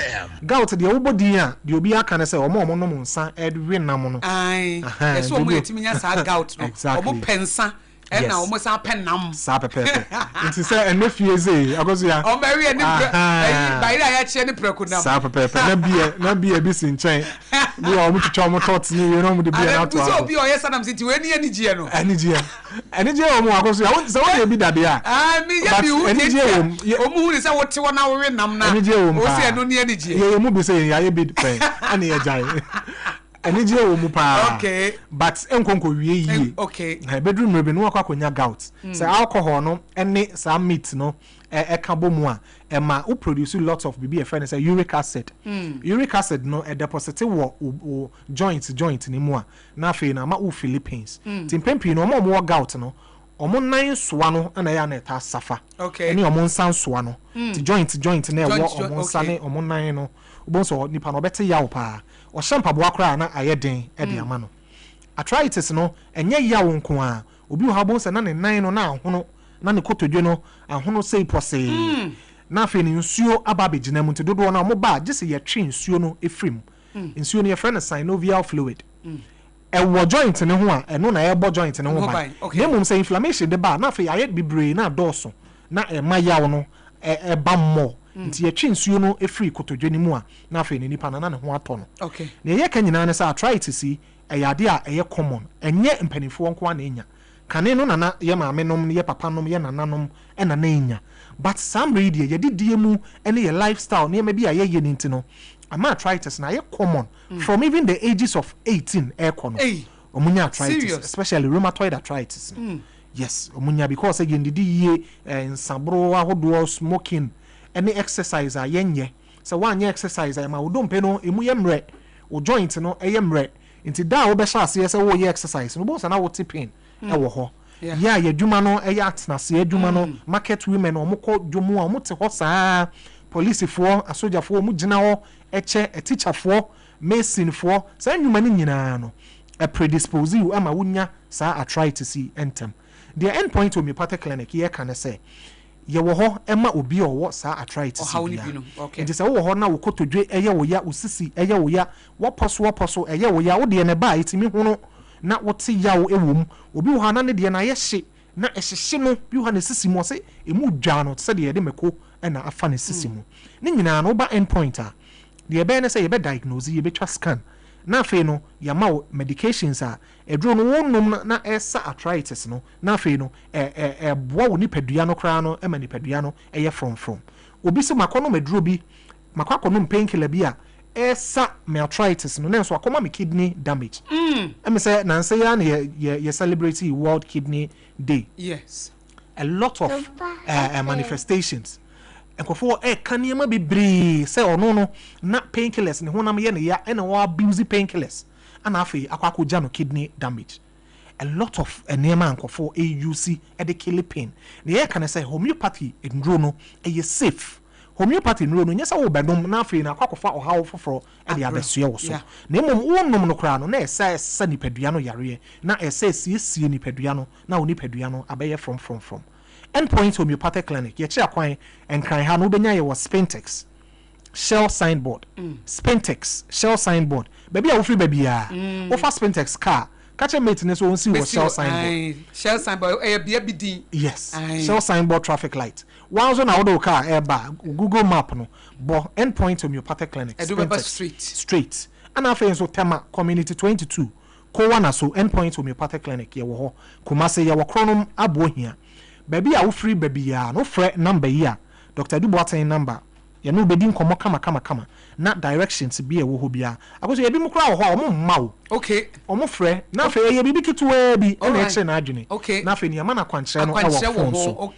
Gout deɛ wobɔ din a, deɛ obiara ka ne sɛ wɔn a wɔnom nsa we nam no. Ae, Ahaa, yɛsɛ wɔn nti yɛtumi nya saa gout no. Exactly. Wɔn pɛ nsa ɛna Yes. wɔn san pɛ nam. Saa pɛpɛɛpɛ. Nti sɛ ɛnɛ fie sei, Akosua. Wɔn bɛwe ɛne prɛ, Ahaa. ɛyi, bayerɛ a yɛakyeɛ ne prɛko nam. Saa pɛpɛɛpɛ. Na beer, na beer bi si nkyɛn. Bi wɔ hɔ a wɔtwitwa wɔn tots ne wie na wɔde beer no Ana ato mbu sɛ ano. obi a ɔyɛ sa nam sɛ nti wei ne anigyeɛ no. Anigyeɛ. Anigyeɛ wɔ mu Akosua. Wo, sɛ woyɛ bi dadeɛ a. Ah, me yɛ But bi hu anigyeɛ tiatia. wɔ mu. Yɛ- Ɔmu hu ne sɛ wote hɔ na wowe nam na. Anigyeɛ wɔ mu Wo paa. sɛ ɛno ne anigyeɛ. Yɛyɛ mu bi sɛ yɛn yɛayɛ bi pɛn ɛne yɛgyae. Anigyeɛ wɔ mu paa. Okay. But ɛnkɔ nkɔwie yie. Okay. Na ɛbɛduru mmerɛ bi no wakɔ akɔnya gout. Sɛ alcohol no ɛne saa meat no ɛka bɔ mu a, ɛma wo produce lots of biribi a yɛfrɛ no sɛ uric acid. Uric acid no ɛdeposite wɔ wo wo joint joint no mu a, na afei no ama wo fili pains. Nti mpɛn pii no wɔn a wɔwɔ gout no, wɔn nan nsoa no na ɛyɛ a na ɛtaa safa. Okay. Ɛne wɔn nsa nsoa no. Nti joint joint no a ɛwɔ Joint, joint, wɔn nsa okay. ne wɔn nan no, wobɛhu sɛ nipa no ɔbɛte yaw paa. Ɔhyɛ mpaboa koraa a na ayɛ den de ama no. Arthritis no, ɛnyɛ yaw nko ara. Obi wɔ hɔ a wobɛhu sɛ na ne nan no na ahono, na ne kotodwe no ahono sei pɔsee. Na afei no nsuo aba abɛgyina mu. Nti dodoɔ no a wɔba a, gye sɛ yɛtwe nsuo no firi mu. Nsuo no yɛfrɛ no synovial fluid. Ɛwɔ joint no ho a, ɛno na ɛbɔ joint no ho ban. Na mmom sɛ inflammation de ba a, na afei ayɛ bebree na adɔɔso na ɛma yaw no ba more. Nti yɛtwe nsuo no firi kotodwe no mu a, na afei no nipa no na ne ho atɔ no. Nea yɛka nyinaa ne sɛ arthritis yi, ɛyɛ adeɛ a ɛyɛ common. Ɛnyɛ mpanimfoɔ nko ara na ɛnya. Kane no na na yɛ maame nom, yɛ papa nom, yɛ nana nom na na ɛnya. But saa mmerɛ yi deɛ yɛdidie mu ne yɛ lifestyle nneɛma bi a yɛyɛ no nti no, ama arthritis no ayɛ common from even the ages of 18 ɛrekɔ no. Wɔn nya arthritis, especially rheumatoid arthritis no. Yes, wɔn nya because sɛ yɛndidi yie, nsaboro ahodoɔ, smoking ne exercise a yɛnyɛ. Sɛ woanyɛ exercise a ɛma wo dompe no ɛmu yɛ mmerɛ, wo joint no ɛyɛ mmerɛ. Nti da a wobɛhyɛ aseɛ sɛ woreyɛ exercise no, wobɛhu sɛ na wote pain wɔ hɔ. Yɛ a yɛadwuma no yɛ atenaseɛ adwuma no, market women wɔkɔ dwom a wɔte hɔ saa, polisifoɔ, asogyafoɔ wɔgyina hɔ kyɛ, atikyafoɔ, masonfoɔ, saa nnwuma no nyinaa no, ɛ predispose wo ma wonya saa arthritis yi ntɛm. Deɛ End Point Homeopathic Clinic yɛka ne sɛ, Yɛwɔ hɔ ma obi a ɔwɔ saa arthritis yi Ɔhaw no bi biara. no, okay. Nti sɛ wowɔ hɔ na wo kotodwe yɛ wo ya, wo sisi yɛ wo ya, woapɔ so apɔ so ɛyɛ wo ya, wo deɛ no ɛba a ɛtumi hono na wote yaw wɔ mu. Obi wɔ hɔ a na ne deɛ no ayɛ hye na ɛhyehye no, bi wɔ hɔ a ne sisi mu ɔse ɛmu dwa no te sɛ deɛ yɛde mako na afa ne sisi mu. Ne nyinaa no woba end point a, deɛ yɛbɛyɛ ne sɛ yɛbɛ diagnose, yɛbɛtwa scan na afei no yɛama wo medications a aduro no wonom no na ɛsa arthritis no na afei no ɛ ɛ ɛboa wo nipadua no koraa no ma nipadua no yɛ frɔmfrɔm. Obi se makɔnom aduro bi, makɔ akɔnom painkiller bi a ɛsa me arthritis no nanso akɔma me kidney damage. Ɛme sɛ nansa yi ara na yɛ yɛ yɛ celebrate World Kidney Day. Yes. A lot of manifestations. Nkurɔfoɔ ɛreka nneɛma bebree sɛ ɔno no na painkillers ne honam yɛ ne ya ɛna ɔ abuse painkillers ɛna afei akɔ akɔgya no kidney damage. A lot of nneɛma a nkurɔfoɔ ɛuse ɛde kill pain. Deɛ yɛreka ne sɛ homeopathy nnuro no ɛyɛ safe. Homeopathy nnuro no nyɛ sɛ wobɛnom na afei no akɔ akɔfa ɔhaw foforɔ de abɛsoɛ wo so. Na mmom wonom no koraa no na ɛsɛ ɛsa nipadua no yareɛ na ɛsɛ ɛsiesie nipadua no na wo nipadua no abɛyɛ frɔmfrɔmfrɔm. End Point Homeopathic Clinic, yɛkyerɛ akwan Nkran ha no wobɛnya yɛ wɔ Spintex, Shell signboard, Spintex, Shell signboard, baabi a wofiri ba biara, wofa Spintex car, ka kyerɛ mate no sɛ ɔnsi wo wɔ Shell signboard. Shell signboard, ɛyɛ bea bi din. Yes, Shell signboard traffic light. Woa nso na wode wo car ɛreba a, Google map no, bɔ End Point Homeopathic Clinic, Spintex, straight. Ɛna afei nso Tema Community 22, Kowa-Naso, End Point Homeopathic Clinic, yɛwɔ hɔ. Kumasi, yɛwɔ Kronom Abohia. Baabi a wofiri ba biara no, wofrɛ number yi a, Doctor Adu Boateng number, yɛne wo bɛdi nkɔmmɔ kamakamakama, na directions bi a ɛwɔ hɔ biara. Akosua, ebinom koraa wɔ hɔ a, wɔmma wo. Wɔfrɛ, na afei ɛyɛ biribi ketewaa bi na ɛkyere n'adwene, na afei no yɛma no akwankyerɛ no wɔ phone so.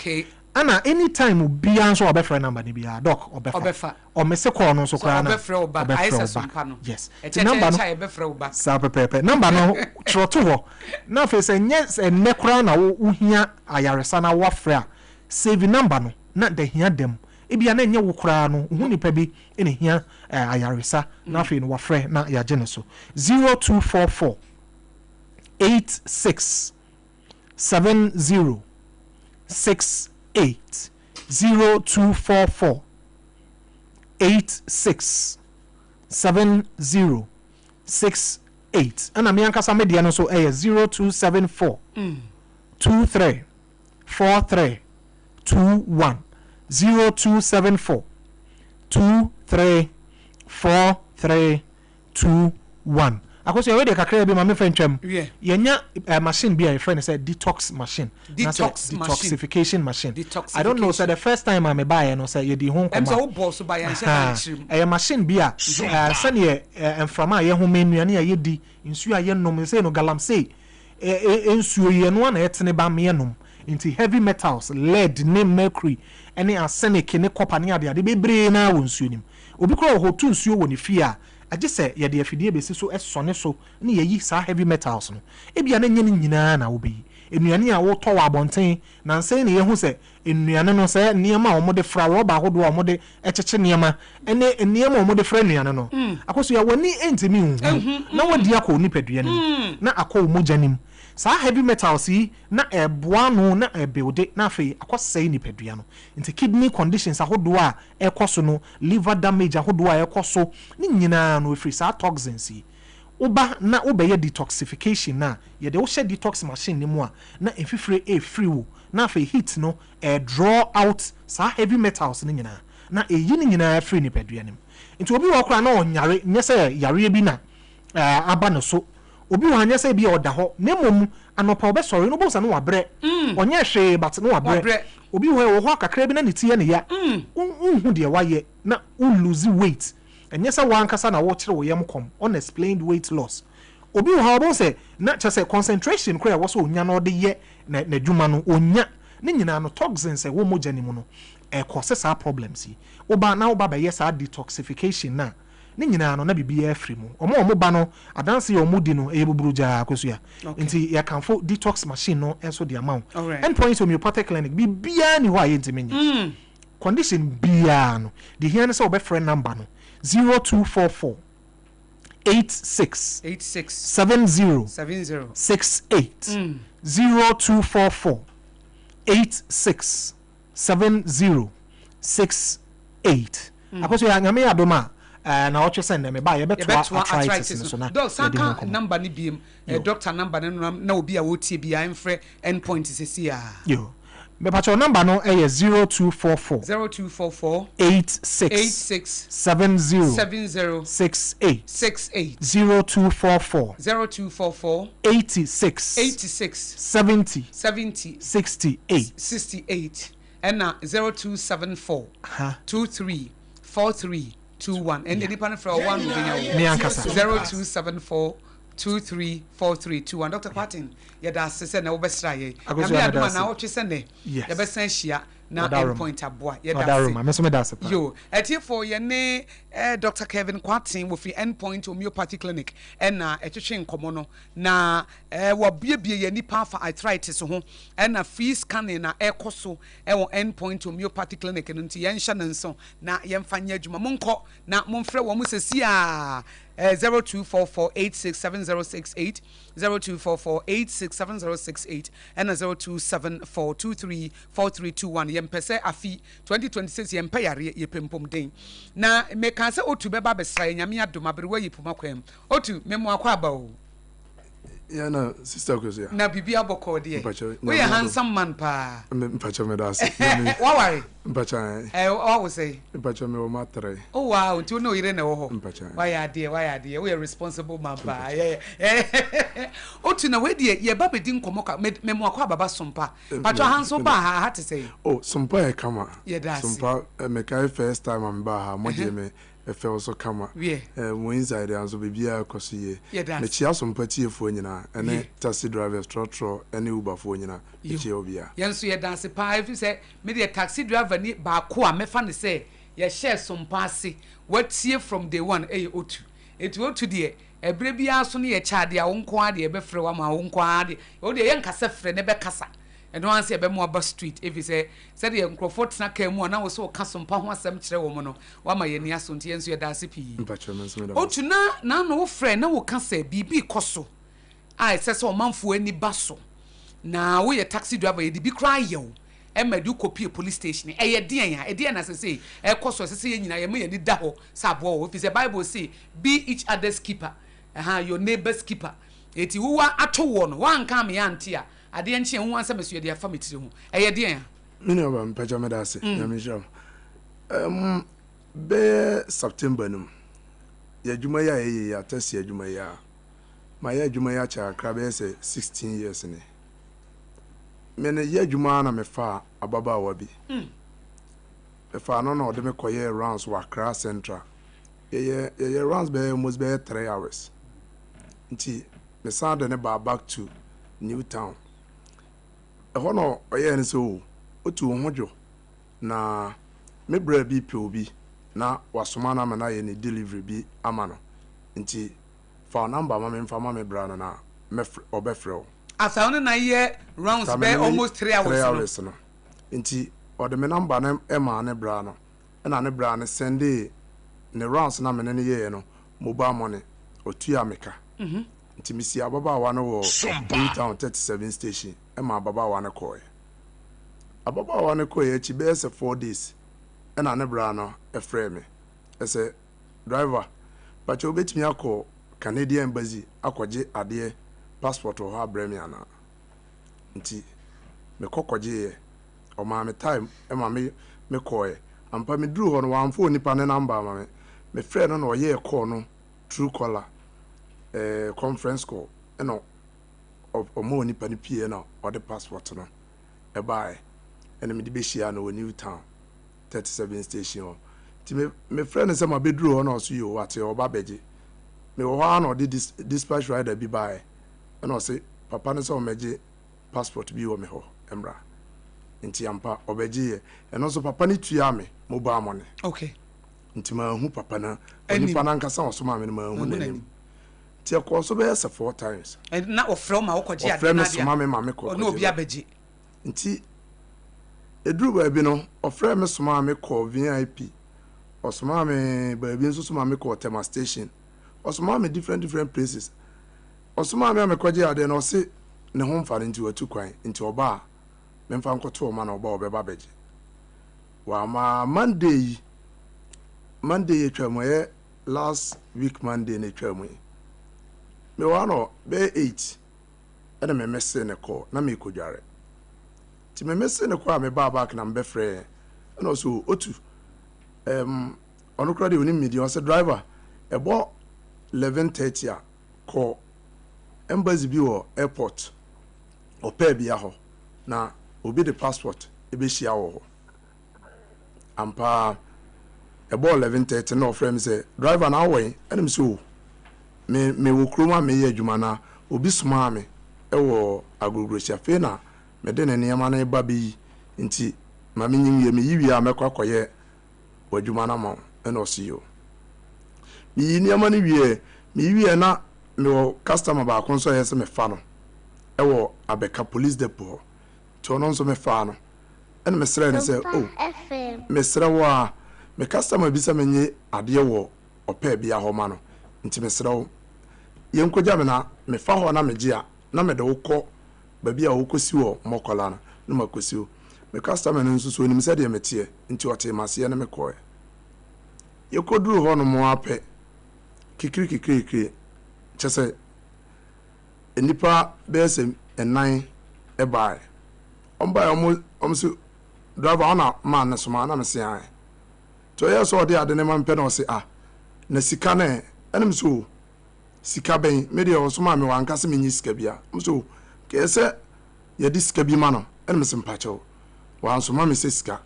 Ɛna anytime obiara nso a ɔbɛfrɛ number no biara, Doc, ɔbɛfa. Ɔmese call no nso koraa na ɔbɛfrɛ wo back. Ayɛ sɛ sompa no. Yes. Nti number no, saa pɛpɛɛpɛ. Number no twerɛ to hɔ. Na afei sɛ nyɛ ɛnnɛ koraa na wo wohia ayaresa na woafrɛ a, save number no na da hia da mu. Ebia na ɛnyɛ wo koraa no, wohu nipa bi na ehia ayaresa na afei no wafrɛ na yɛagye no so. 0244 86 70 68 0244 86 70 68 ɛna me ankasa me deɛ no nso ɛyɛ 0274 23 43 21 0274 23 43 2 1 Akosua, wei deɛ kakraa bi ma memfa ntwam. Yɛanya eh, machine bi a yɛfrɛ no sɛ detox machine. Na sɛ Detox machine. Detoxification machine. I don't know sɛ the first time a mebaeɛ no sɛ yɛdii ho Ɛm nkɔmmɔ sɛ a. wobɔɔ so ba yɛnhyɛ da Ahaa. nkyerɛ mu. Ɛyɛ machine bi a eh, sɛdeɛ eh, mframa a yɛhome, nnuane a yɛdi, nsuo a yɛnom, seesei no galamsey eh, eh, nsuo yi ɛno ara na ɛtene ba ma yɛnom. Nti heavy metals, lead ne mercury ne arsenic ne copper ne adeade bebree no ara wɔ nsuo no mu. Obi koraa wɔ hɔ ɔtu nsuo wɔ ne fie a, agye sɛ yɛde afidie bɛsi so sɔne so na yɛayi saa heavy metals no. Ebia na ɛnyɛ ne nyinaa na wobɛyi. Nnuane a wotɔ wɔ abɔnten, nnansa yi na yɛahu sɛ nnuane no, sɛ nneɛma a wɔde fra, rɔba ahodoɔ a wɔde kyekye nneɛma ne nneɛma a wɔde fra nnuane no, Akosua, w'ani ntumi nhu na woadi akɔ wo nipadua no mu na akɔ wo mogya no mu. Saa heavy metals yi na ɛboa ano na ɛbuilde na afei akɔsɛe nipadua no. Nti kidney conditions ahodoɔ a ɛrekɔ so no, liver damage ahodoɔ a ɛrekɔ so, ne nyinaa no ɛfiri saa toxins yi. Woba na wobɛyɛ detoxification no a, yɛde wo hyɛ detox machine no mu a, na mfifire refiri wo, na afei heat no ɛredraw out saa heavy metals no nyinaa, na ɛreyi ne nyinaa afiri nipadua no mu. Nti obi wɔ hɔ koraa na ɔnyare, nyɛ sɛ yareɛ bi na aba ne so. Obi wɔ hɔ a nyɛ sɛ ebia ɔda hɔ, na mmom anɔpa ɔbɛsɔre no wobɛhu sɛ na wabrɛ. Ɔnyɛɛ hwee but na wabrɛ. Obi wɔ hɔ a ɛwɔ hɔ a kakra bi na ne ti yɛ ne ya. Wonhu deɛ wayɛ na wo lose weight. Ɛnyɛ sɛ wo ankasa na wokyere wo yam kɔm, unexplained weight loss. Obi wɔ hɔ a wobɛhu sɛ na kyerɛ sɛ concentration koraa a ɛwɔ sɛ ɔnya na ɔde yɛ n'adwuma no ɔnnya. Ne nyinaa no toxins a ɛwɔ mogya no mu no ɛcause saa problems yi. Woba na woba bɛyɛ saa detoxification no a, Ne nyinaa no, na biribiara firi mu. Wɔn a wɔba no, adanse a wɔdi no, ɛyɛ buburugyaa, Akosua. Nti yɛkamfo detox machine no nso de ama wo. End Point Homeopathic Clinic, biribiara nni hɔ a yɛntumi nyɛ. Condition biara no, deɛ ɛhia ne sɛ wobɛfrɛ number no, 0244 86 70 68, 0244 86 70 68 Akosua, Nyame yɛ adom a, eh, naawɔtwe sɛ nnɛ meba a, yɛbɛtoa arthritis no so na Doc, san yɛadi ho ka nkɔmmɔ. number no biem, eh, doctor number no na na obi a ɔretie biara mfrɛ end point seesei ara. Yo. Mepakyɛw number no yɛ 0244. 0244. 86. 86. 70. 70. 68. 68. 0244. 0244. 86. 86. 70. 70. 68. 68 ɛna 0274 23 43 21 ɛnde nipa no frɛ wo one obenya wo. Me ankasa. 0274. 234321. Dr. Kwarteng, yɛda ase sɛ na wobɛsra yɛn. Akosua, Nyame meda adom a ase. naawɔtwe sɛ nnɛ, Yes. yɛbɛsan ahyia na Ɔdaroma. Endpoint aboa. Yɛda ase. Ɔdaroma, me nso meda ase paa. Yo, atiefoɔ, yɛne eh, Dr. Kevin Kwarteng wɔfiri Endpoint Homeopathy Clinic ɛna ɛtwetwe nkɔmmɔ no, na eh, wɔabuebue yɛn ani paa fa arthritis ho, ɛna free scanning na ɛkɔ so ɛwɔ Endpoint Homeopathy Clinic no, nti yɛnhyɛ no nso na yɛmfa nyɛ adwuma. Monkɔ na momfrɛ wɔn sɛsi a eh, 0244867068, 0244867068 ɛna 0274234321. Yɛmpɛ sɛ afi 2026 yɛmpɛ yareɛ, yɛpɛ mpomden. Na mekaa sɛ Otu bɛba abɛsra yɛn, Nyame adom, aberewa yi poma kwan mu. Otu, memo akɔ aba o. Yeah, na sister Akosua. Na biribi abɔkɔɔ deɛ. Mpakyɛ, Woyɛ Nyame adom. handsome man paa. Me mpakyɛ meda ase. Nyame. Waware? Mpakyɛ. Eh, wawo sɛn? Mpakyɛ me wɔ ma tere. Oh wow, nti wo ne wo yere na ɛwɔ hɔ? Mpakyɛ. Wayɛ adeɛ, wayɛ adeɛ. Woyɛ responsible man paa. Yeah, yeah. Otu na wei deɛ yɛba bɛdi nkɔmmɔ ka me me mo akɔ ababa sompa. Pakyɛ ha nso baa ha, ha te sɛn? Oh, sompa yɛ kama. Yɛda ase. Sompa, eh, mekae first time a mebaa ha, mo gyee me ɛfɛw so kama. Wiɛ. Eh, mo inside ha nso biribiara kɔ so yie. Yɛda ase. Mekyia sompa tiefoɔ nyinaa, ɛne Wiɛ. taxi drivers, trɔtrɔ ɛne Uberfoɔ nyinaa. Yo. Mekyia obiara. Yɛn nso yɛda ase paa ɛfiri sɛ me deɛ taxi driver ni baako a mɛfa no sɛ yɛhyɛɛ sompa ase watie from day one ɛyɛ Otu. Enti Otu deɛ ɛberɛ biara so no yɛkyɛ adeɛ a wo nko ara deɛ yɛbɛfrɛ wo ama wo nko ara deɛ wo deɛ yɛnka sɛ frɛ na ɛbɛkasa ɛno ara sɛ yɛbɛma waba street ɛfiri sɛ sɛdeɛ nkurɔfoɔ tena kaa mu a na wo sɛ woka sompa ho asɛm kyerɛ wɔn no wama yɛn ani aso nti yɛn nso yɛda ase pii. Mpakyɛ me nso meda mo ase. Otu na n'ano wofrɛ na woka sɛ biribi rekɔ so a ɛsɛ sɛ ɔmanfoɔ ani ba so na woyɛ taxi driver yɛde bi koraa yɛ wo ɛma ɛde wokɔpie police station ɛyɛ deɛn a ɛdeɛn na sesei ɛkɔ so ɛsɛ sɛ yɛn nyinaa yɛma yɛn ani da hɔ sɛ aboa wɔ hɔ ɛfiri sɛ Bible se be each other's keeper ɛha your neighbor's keeper eti wowa ato woɔ no woanka ame ante a adeɛ nkye a wohu ansɛ me so yɛde afa me tiri ho ɛyɛ deɛn a. Me nua ba mpakyɛ meda ase Nyame nhyira wo um, bɛyɛ September no mu yɛ adwuma yi a yɛyɛ yi atɛsi adwuma yi a mayɛ adwuma yi akyɛ kakra bɛyɛ sɛ 16 years ni me no yɛ adwuma na mefaa ababaawa bi mefaa no na ɔde me kɔyɛɛ rounds wɔ Accra Central yɛyɛ yɛyɛ rounds bɛyɛ almost bɛyɛ 3 hours nti mesan de ne baa back to New Town ɛhɔ na ɔyɛɛ no sɛ o otu wo ho dwo na me bra bi pɛ obi na wasoma no ama no ayɛ ne delivery bi ama no nti fa wo number ma me mfa ma me bra no na mɛfrɛ ɔbɛfrɛ wo. After wo ne no ayɛ rounds After me bɛyɛ ne no almost 3 hours 3 no. hours no nti ɔde me number no maa ne bra no ɛna ne bra no sɛndee ne rounds no a me ne no yɛeɛ no mobile money ɔtuaa me ka nti mesii ababaawa no wɔ New Town 37 station ma ababaawa no kɔeɛ. Ababaawa no kɔeɛ akyi bɛyɛ sɛ 4 days ɛna ne bra no frɛɛ me sɛ driver pakyɛ wobɛtumi akɔ Canadian Embassy akɔgye adeɛ passport wɔ hɔ abrɛ me anaa? Nti mekɔ kɔgyeeɛ. Ɔmaa me time ma me mekɔeɛ. Ampa meduruu hɔ no wamfa onipa no number ama me. Mefrɛɛ no na ɔyɛɛ call no true caller eh, conference call ɛna ɔma onipa no pieeɛ na ɔde passport no ɛbaeɛ ɛna mede bɛhyiaa no wɔ New Town 37 station hɔ. Nti me mefrɛ no sɛ mabɛduru hɔ na ɔso yoo wate ɔba bɛgye. Mewɔ hɔ ara na ɔde dis dispatch rider bi baeɛ ɛna ɔse papa no sɛ ɔmmɛgye passport bi wɔ me hɔ mmra. Nti ampa ɔbɛgyeeɛ. Ɛno nso papa no tuaa me mobile money. Okay. Nti manhu papa no, Anim. onipa no ankasa a ɔsomaa me no manhu Manhu n'anim. n'anim. Nti ɛkɔɔ so bɛyɛ sɛ 4 times. Na ɔfrɛ wo ma wokɔgye adeɛ Ɔfrɛ me no adeɛ a, soma me ma mekɔ ɔne obi kɔgye ba. abɛgye. Nti ɛduruu baabi no, ɔfrɛɛ me somaa me kɔɔ VIP. Ɔsomaa me baabi nso so ma me kɔɔ Tema station. Ɔsomaa me different different places. Ɔsomaa me a mekɔgyee adeɛ no, ɔse ne ho mfa no nti watu kwan, nti ɔba a memfa nkɔto ɔma na ɔba a ɔbɛba abɛgye. Wamma Monday yi, Monday yi atwa mu, ɛyɛ last week Monday na atwa mu yi. Mewɔ ha no bɛyɛ 8 ɛna me mese ne kɔ na merekɔdware. Nti me mese ne kɔ a mebaa back na mebɛfrɛɛ yɛn. Ɛna ɔse o, Otu, ɛm, ɔno koraa deɛ ɔnim me din, ɔse driver, ɛbɔ 11:30 a kɔ embassy bi wɔ airport, ɔpɛɛ bea hɔ na obi de passport bɛhyia wɔ hɔ. Ampa ara, ɛbɔɔ 11:30 na ɔfrɛɛ me sɛ, driver na wowɔ he? Ɛna mese o, Me mewɔ kurom a meyɛ adwuma na obi somaa me wɔ Agorogorokyi afei na mede ne nneɛma no reba bɛyi nti ma menyi nwie meyi wie a mɛkɔ akɔyɛ w'adwuma no ama wo ɛna ɔse yoo. Meyii nneɛma no wieɛ meyi wieɛ na mewɔ customer baako nso a ɛyɛ sɛ mefa no wɔ Abɛka police depot hɔ nti ɔno nso mefaa no ɛna mesrɛɛ no sɛ oh mesrɛ wo a me customer bi sɛ menye adeɛ wɔ ɔpɛɛ bea hɔ ma no nti mesrɛ wo yɛnkɔgya me na mefa hɔ na megye a na mede wo kɔ baabi a wokɔsi wɔ Mɔkɔla no na makɔsi wo. Me customer no nso so ɔnim sɛdeɛ meteɛ nti ɔtee m'aseɛ ne me kɔɔɛ. Yɛkɔduruu hɔ nom ara pɛ kikiri kikirikiri kyerɛ sɛ nnipa bɛyɛ sɛ nnan baeɛ. Wɔn baeɛ wɔn wɔn se driver wo na man no somaa na mese ae. Nti ɔyɛɛ sɛ ɔde ade no ma me pɛ na ɔse ah na sika no ɛ? Ɛna mese oh sika bɛn? Me deɛ ɔsomaa me wanka sɛ menye sika biara. Ɔse oh nka ɛyɛ sɛ yɛde sika bi ma no. Ɛna mese mpakyɛw wansoma me sɛ sika.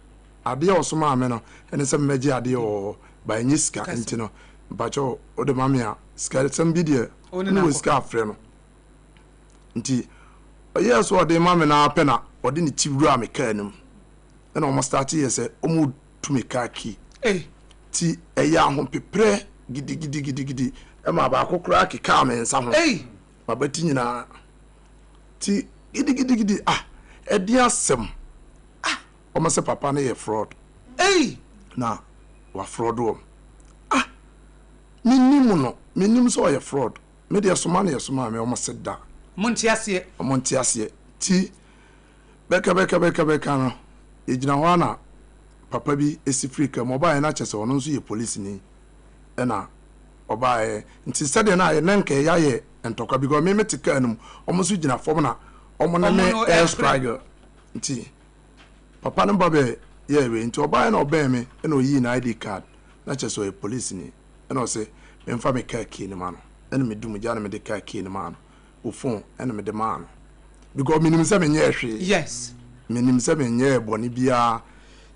Adeɛ a ɔsomaa me no ɛne sɛ memmɛgye adeɛ wɔ hɔ but ɛnyɛ sika nti no mpakyɛw wode ma me a sika sɛm bi deɛ wone wɔ sika a frɛ no. Nti ɔyɛɛ sɛ ɔde ma me no ara pɛ na ɔde ne ti wuraa me kaa no mu ɛna wɔn starte yɛ sɛ wɔn tumi kaa key ti ɛyɛ ahopeprɛ gidigidigidigidi ɛma baako koraa kekaa me nsa ho mabati nyinaa ti gidigidigidi ah ɛde asɛm ah wɔn sɛ papa no yɛ fraud na wa fraud wɔn ah menim no menim sɛ ɔyɛ fraud me deɛ soma no yɛ soma me wɔn se da wɔn nte aseɛ wɔn nte aseɛ ti Bɛka bɛka bɛka bɛka no, yɛgyina hɔ ara na papa bi si firi kaa mu. Ɔbaeɛ no na kyerɛ sɛ ɔno nso yɛ polisini ɛna ɔbaeɛ. Nti sɛdeɛ na ayɛ na nka ɛyɛ ayɛ ntɔkwa because me mete kaa no mu, wɔn nso gyina fam na wɔn ne me ɛyɛ struggle. Nti papa no ba bɛ yɛɛ wei. Nti ɔbaeɛ na ɔbɛn me ɛna ɔyii ne ID card na kyerɛ sɛ ɔyɛ polisini. Ɛna ɔse memfa me kaa key no ma no. Ɛna medum gya na mede kaa key no maa no. wo phone ɛna mede maa no because menim sɛ menyɛɛ hwee. Yes. Menim sɛ menyɛɛ bɔne biara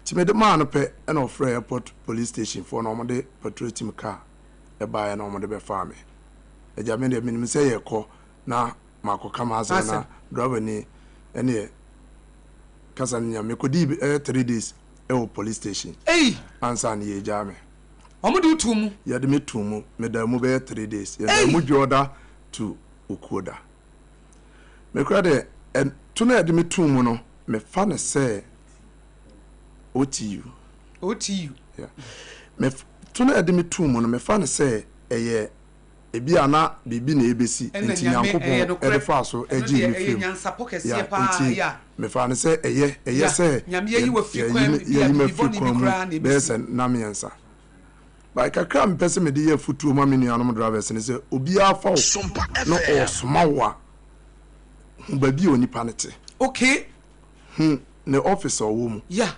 nti mede maa no pɛ ɛna ɔfrɛɛ airport police station foɔ na wɔde patrol team car ɛbaeɛ na wɔde bɛfaa me. Agya me deɛ menim sɛ yɛkɔ na makɔka m'asɛm na driver ni ɛneɛ kasa no nya mekɔdii bɛyɛ 3 days ɛwɔ police station. Ei! Ansa na yɛgyaa me. Wɔn de wo too mu? Yɛde me too mu. Medaa mu bɛyɛ 3 days. Yɛdaa mu dwoɔda to okuo da. Me koraa deɛ, ɛ, to no a yɛde me too mu no, mefa no sɛ OTU. OTU. Yeah. Me, to no a yɛde me too mu no, mefa no sɛ ɛyɛ ebi a na biribi na ebesi nti Nyankopɔn ɛde faa so ɛgyee me firi mu. Yeah, nti mefa no sɛ ɛyɛ, ɛyɛ sɛ yɛyi me afiri kwan mu bɛyɛ sɛ nna mmiɛnsa. But kakra a mepɛ sɛ mede yɛ afotuo ma me nuanom drivers ne sɛ obiara fa wo na ɔresoma wo a, hu baabi a onipa no te. Okay. Hu ne office a ɔwɔ mu. Yeah.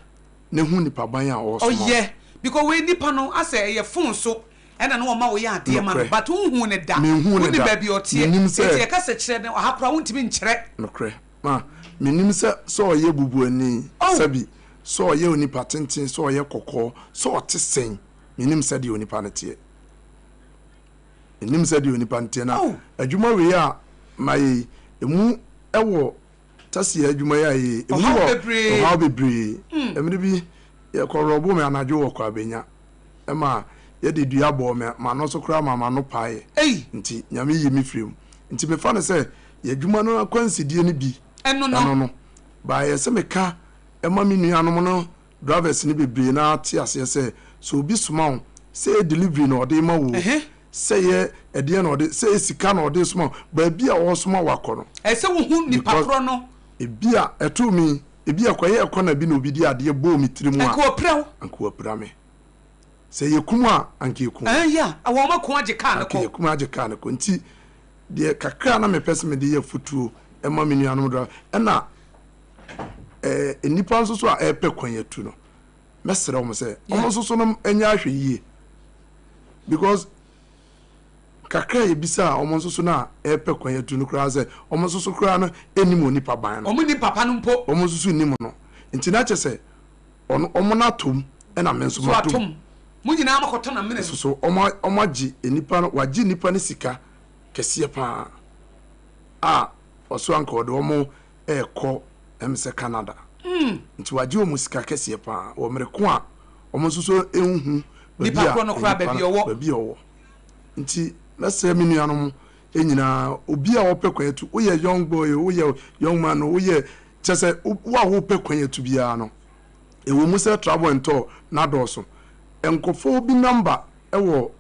Na hu nipa ban a ɔresoma wo. Ɔyɛ because wei nipa no asɛ ɛyɛ phone so ɛna na ɔma woyɛ adeɛ ma no but wonhuu no da. Menhuu no da. Wonim baabi a ɔteɛ. Menim sɛ. Nti yɛka sɛ kyerɛ no ɔha koraa wontumi nkyerɛ. Nokorɛ. Ma menim sɛ sɛ ɔyɛ bubuani sɛbi Sɛ ɔyɛ onipa tenten, sɛ ɔyɛ kɔkɔɔ, sɛ ɔte sɛn, mennim sɛdeɛ onipa no teɛ. Mennim sɛdeɛ onipa no teɛ. Na adwuma wei a mayɛ yi, ɛmu wɔ tasia adwuma yi a yɛyɛ yi, ɛmu wɔ ɔhaw bebree. Mmere bi, yɛkɔrɔboo me anadwo wɔ Kwabenya, ɛma yɛde dua bɔɔ me, m'ano so koraa ma m'ano paeɛ. Nti Nyame yii me firii mu. Nti mefa no sɛ yɛn adwuma no akwansideɛ no bi ɛno no. But ɛyɛ sɛ meka ɛma me nuanom no drivers no bebree no ara te aseɛ sɛ, sɛ obi soma wo, sɛ ɛyɛ delivery na ɔde rema wo o, sɛ ɛyɛ ɛdeɛn na ɔde, sɛ ɛyɛ sika na ɔde resoma wo, baabi a ɔresoma wo akɔ no. Ɛsɛ sɛ wohu nipa Because korɔ no. ebia ɛtoo me, ebia ɛkɔyɛɛ kɔna bi na obi de adeɛ bɔɔ me tiri mu a, Anka wapira wo. anka wapira me. Sɛ ɛyɛ kum a, anka ɛkum me. Ɛn ya, wɔn ako agye kaa no Anka kɔ. yɛkum agye kaa no kɔ. Nti deɛ kakra a na mepɛ sɛ mede yɛ afotuo ma me nuanom drivers, ɛna eh, nnipa nso so a ɛrepɛ kwan atu no, mɛsrɛ wɔn sɛ wɔn nso so no nyɛ ahwɛ yie because kakra a yɛbisa a wɔn nso so no a ɛrepɛ kwan atu no koraa sɛ wɔn nso so koraa no nnim onipa ban no. Wɔn nnim papa no mpo. Wɔn nso so nnim no. Nti na kyɛ sɛ ɔno wɔn no atom ɛna me nso matom. Mo nyinaa makɔtɔ na mene. Nso so wɔn agye nnipa no, wɔagye nnipa no sika. kɛseɛ paa a ɔso anka ɔde wɔn ɛrekɔ ɛm sɛ Canada. Nti wagye wɔn sika kɛseɛ paa wɔ mmerɛ ko a wɔn nso so nhu baabi Nipa a korɔ no koraa nipa baabi no a ɔwɔ. baabi a ɔwɔ. Nti mɛsrɛ me nuanom nyinaa, obi a ɔpɛ kwan atu, woyɛ young boy o, woyɛ young man o, woyɛ kyɛ sɛ wo a wopɛ kwan atu biara no, ɛwɔ mu sɛ travel and tour no adɔɔso. Nkurɔfoɔ bi number wɔ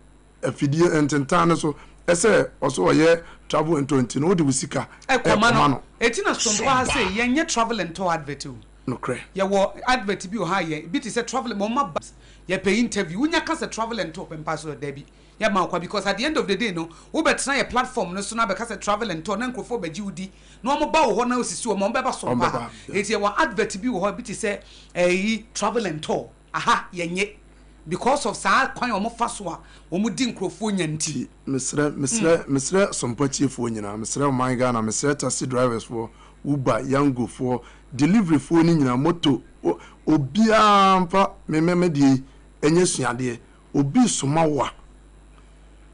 afidie ntentan no so sɛ ɔso ɔyɛ travel and tour nti no wode wo sika Ɛkɔma ɛkɔma no. no. Eti na soronko ha sei yɛnyɛ travel and tour advert o. Nokorɛ. Yɛwɔ advert bi wɔ ha a yɛ bi te sɛ travel wɔn aba yɛpɛ interview wonya ka sɛ travel and tour pɛ mpa so dabi yɛma wo kwa because at the end of the day no wobɛtena yɛ platform no so na abɛka sɛ travel and tour na nkurɔfoɔ bɛgye wo di na wɔn ba wo hɔ na osisi wɔn wɔn bɛba Wɔn sompa ha bɛba, yeah. eti yɛwɔ advert bi wɔ hɔ bi te sɛ ɛyi travel and tour aha yɛnyɛ because of saa kwan a wɔn fa so a wɔn di nkurɔfoɔ nya nti. Nti mesrɛ mesrɛ mesrɛ Sompa tiefoɔ nyinaa, mesrɛ ɔman Ghana, mesrɛ taxi drivers foɔ, Uber, Yango foɔ, delivery foɔ no nyinaa, moto, o, obiara mfa me me me deɛ yi nyɛ suadeɛ. Obi resoma wo a,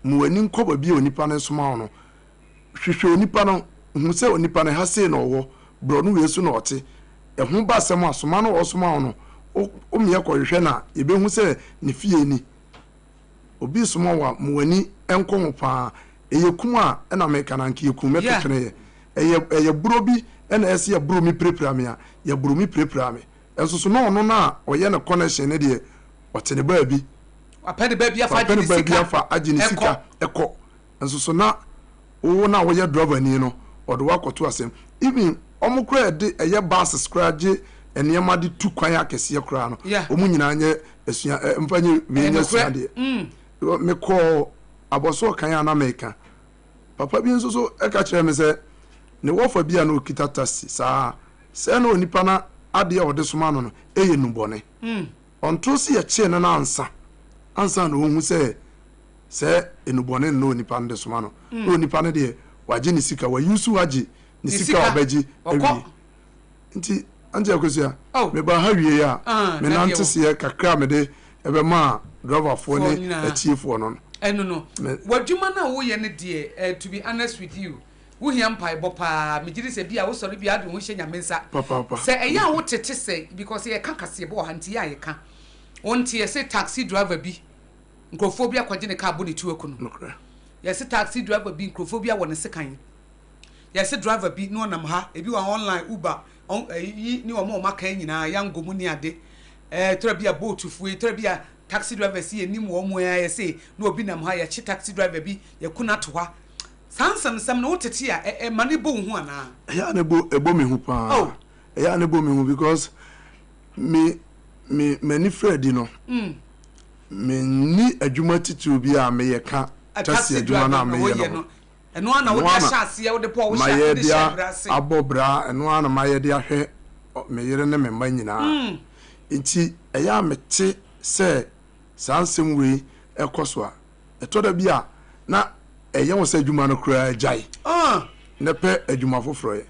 ma w'ani nkɔ baabi a onipa no resoma wo no. Hwehwɛ onipa no, hu sɛ onipa no ha sei na ɔwɔ, borɔno wei so na ɔte. Ɛho ba asɛm a, soma no a ɔresoma wo no, wo wo meɛ kɔhwehwɛ no a, yɛbɛhu sɛ ne fie ni. Obi resoma wo a, ma w'ani nkɔ ho paa. Ɛyɛ kum a ɛna meka no, anka yɛkum me to twene yɛ. Ɛyɛ ɛyɛ borɔ bi na ɛsɛ yɛboro me pirapira me a, yɛboro me pirapira me. Nso so na ɔno no a ɔyɛ ne connection no deɛ, ɔte ne baabi. Wapɛ ne baabi afa Wapɛ agye ne ne baabi sika afa agye ne ɛkɔ. sika ɛkɔ. Nso so na wo no a woyɛ driver ni no, ɔde wo akɔto asɛm. Even wɔn koraa a ɛde ɛyɛ buses koraa gye nneɛma de tu kwan akɛseɛ koraa no, wɔn nyinaa nyɛ asua ɛ mfa nyɛ wei nyɛ asua deɛ. Because mekɔɔ abɔsoɔ kan a na meka. Papa bi nso so ɛka kyerɛɛ me sɛ ne wɔfa bi a na ɔkita taxi saa sɛ na onipa no adeɛ a ɔde soma no no ɛyɛ nnubɔne. Ɔnto se yɛkyee no no ansa ansa na ɔhu sɛ sɛ nnubɔne no na onipa no de soma no. Na onipa no deɛ wagye ne sika, wayusu agye ne sika a ɔbɛgye awie. Nti Auntie Akosua, mebaa ha wiei a, me nante seɛ kakra a mede bɛmaa driverfoɔ ne atiefoɔ no no. Ɛno no, w'adwuma no a woyɛ no deɛ, to be honest with you, wohia mpaebɔ paa. Megye di sɛ bi a wosɔre bi a wode wo ho hyɛ Nyame nsa. Papaapa. Sɛ ɛyɛ a wotete sɛ, because yɛka kaseɛbɔ wɔ ha nti yɛ a yɛka. Wonte yɛse taxi driver bi, nkurɔfoɔ bi akɔgye ne car abɔ ne tuo aku no. Nokorɛ. Yɛse taxi driver bi, nkurɔfoɔ bi awɔ ne sekan. Yɛse driver bi na ɔnam ha, ebi wɔ ha online, Uber, ɔn ɛyi ne wɔn a wɔn aka yi nyinaa, Yango mu ne ade. Ɛɛ tɔrɔ bi a Bolt foɔ yi, tɔrɔ bi a taxi drivers yi yɛnim wɔn ɛɛ yɛse na obi nam ha, yɛkye taxi driver bi, yɛku no ato ha. Saa nsɛmnsɛm no wotete a, ɛ ɛma no bɔ wo hu anaa? Ɛyɛ a na ɛbɔ ɛbɔ me hu paa. Oh. Ɛyɛ a na ɛbɔ me hu because me me m'ani firi adi no, menni adwuma titiriw bi a meyɛ ka taxi Taxi adwuma no driver a na meyɛ woyɛ no ho. no, ɛno ara na Ɛno wode ara na ahyɛ aseɛ, wode pɔ, wohyɛ mayɛ wode de hyɛ bra ase. abɔ bra, ɛno ara na mayɛ de ahwɛ me yere ne me mma nyinaa. Nti ɛyɛ a mete sɛ saa nsɛm wei ɛkɔ so a, ɛtɔ da bi a na ɛyɛ wo sɛ adwuma no koraa gyae na pɛ adwuma foforɔ yɛ.